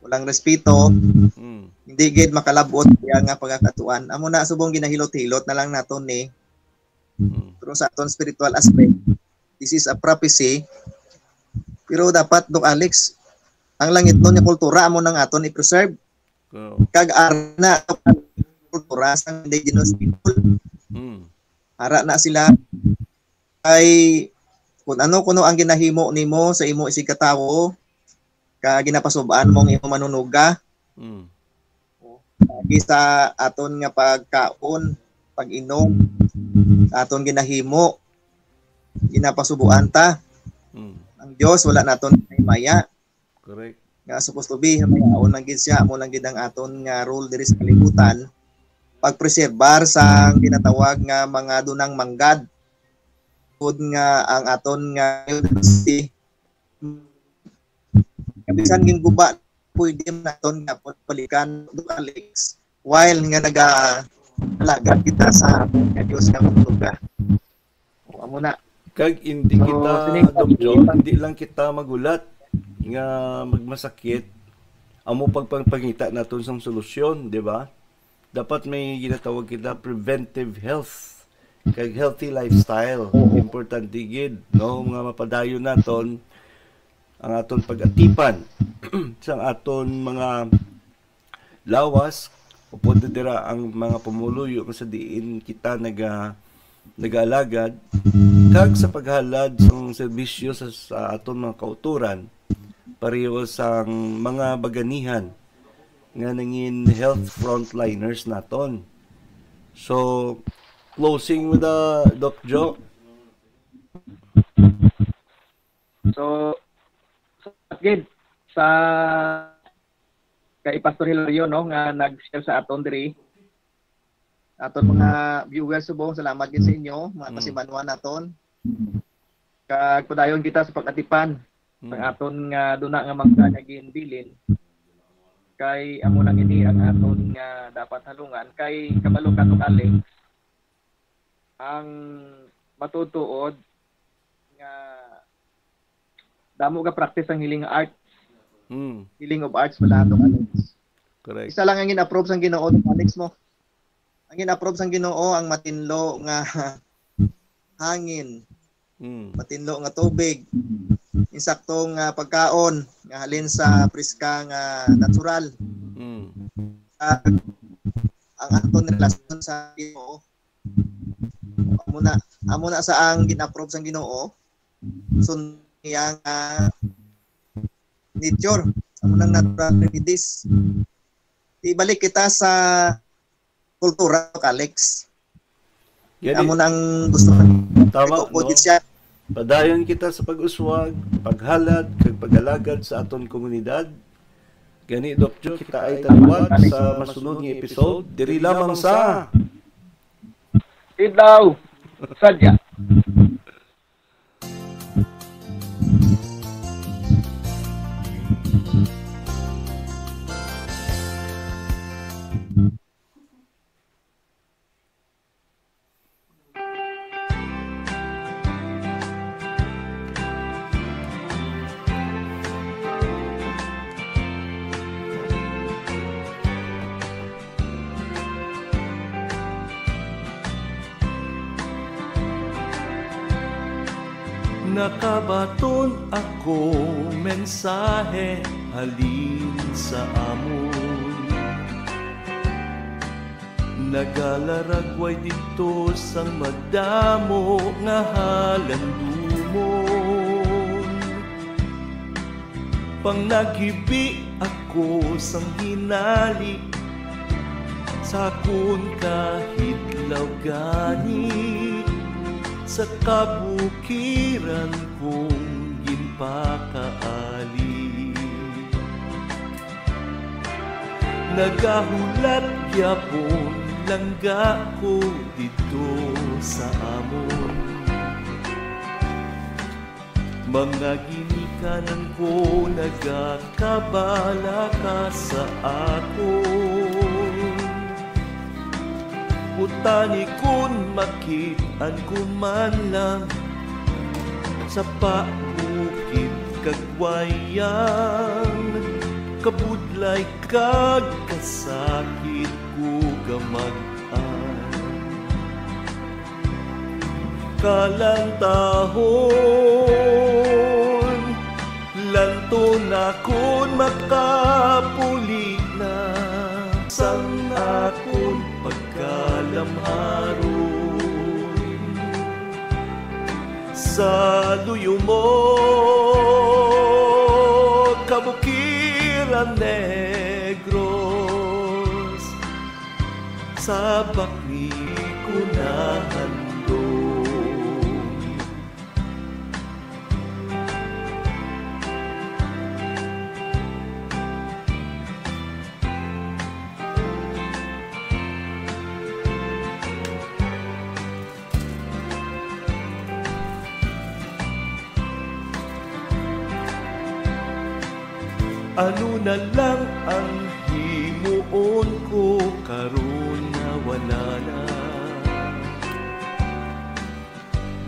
walang respeto, Mm. hindi gid makalabot iya nga pagakatuan. Amo na subong ginahilot-hilot na lang naton ni. Mm. Pero sa aton spiritual aspect, this is a prophecy. Pero dapat, Doc Alex, ang langitnon nga kultura amo nang aton i-preserve. Oo. Kag ara na ang kultura sang indigenous people. Mm. Ara na sila kay kung ano kuno ang ginahimo nimo sa imo isig katawo, ka ginapasub-an mo ang imo manunuga. Mm. Lagi sa aton nga pagkaon, pag-inom, sa aton ginahimo, ginapasubuan ta. Mm. Ang Dios wala naton himaya. Correct. Nga supposed to be, mayaon lang gid siya, amo lang gid ang aton nga role diri sa kalibutan. Pagpreserbar sa ginatawag nga mga dunang manggad. Tungod nga ang aton nga biodiversity, kabisan ginguba, pwede man naton nga balikan, Doc Alex, while nga nag-aalaga kita sa aton nga Dios nga magluga. O, amo na. Kag hindi So, kita, sining Doc Joe, pag- hindi lang kita magulat nga magmasakit, amo pagpangita naton sang solusyon, di ba? Dapat may ginatawag kita preventive health kag healthy lifestyle. Oo. Importante gid, no, nga mapadayon naton ang aton pag-atipan sang aton mga lawas, upod na dira ang mga pumuluyo kung sa diin kita naga-, nagaalagad, kag sa paghalad sang serbisyo sa, sa aton mga kautoran, pareho sang mga baganihan nga nangin health frontliners naton. So, closing with the Doc Joe. So, sa gid, sa kay Pastor Hilario, no, nga nag-share sa aton diri. Aton mga viewers subong, salamat gid sa inyo, mga Mm. kasimanwa naton. Kag padayon kita sa pag-atipan Mm. sa aton nga duna nga mangga nga ginbilin. Kay amo lang ini ang aton nga dapat halungan. Kay kabalo ka, Doc Alex, ang matutuod nga damo ka practice ang healing arts. Mm. Healing of arts pala, Doc Alex. Correct. Isa lang ang gin-approve sang Ginoo, Doc Alex, mo. Ang gin-approve sang Ginoo ang matinlo nga hangin, Mm. matinlo nga tubig, insakto nga pagkaon nga halin sa priska nga natural. Mm. Sa, ang aton relasyon sa Ginoo, amo na, amo na sa ang gin-approve sang Ginoo, sun niya nga nature, amo nang natural remedies. Ibalik kita sa kultura, Alex. Gani, amo nang gusto ko. Tama, no? Siya. Padayon kita sa pag-uswag, paghalad, kag pag-alagad sa aton komunidad. Gani, Doc Joe, kita ay taliwat sa masunod nga episode. Diri lamang sa Tidlaw Sadya. Nakabaton ako mensahe halin sa amon. Nagalaragway didto sang madamo nga halandumon. Pangnagibi ako ko sang hinali sa akon kahidlaw gani sa kabukiran kong ginpakaali. Nagahulat gyapon langga ko didto sa amon. Mga ginikanan ko nagakabala ka sa akon. Utani kon makit-an ko man lang sa pabukid kag wayang, kabudlay kag kasakit ko gamag-an. Kalantahon, lanton akon makapuli na sang akon pagkalamharon. Sa luyo mo, Kabukiran Negros, sabak ni ko nahandom. Ano na lang ang himuon ko karon nga wala na?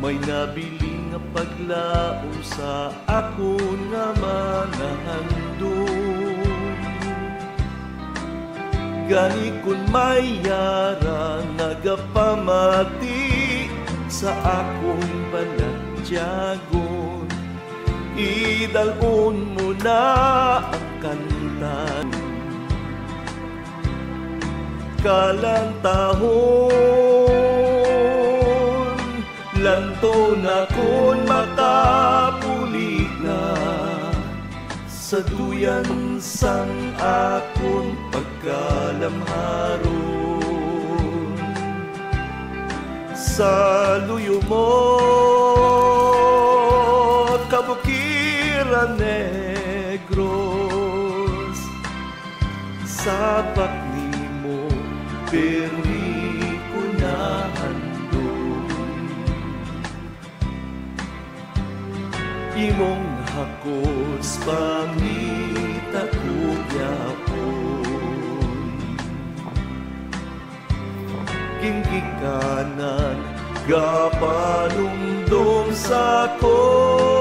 May nabilin nga paglaom sa akon nga mga handom. Gani kon may yara nagapamati sa akon balatyagon, idalon mo na ang kanta. Kalantahon, lanton akon makapuli na sa duyan sang akon pagkalamharon. Sa luyo mo, Kabukiran Negros, sabak nimo, pero di ko nahandom. Imong hakos pangita ko gyapon. Ginikanan gapanumdom sa akon.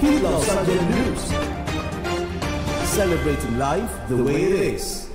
Kidlaw Sunday News. Celebrating life the way it is.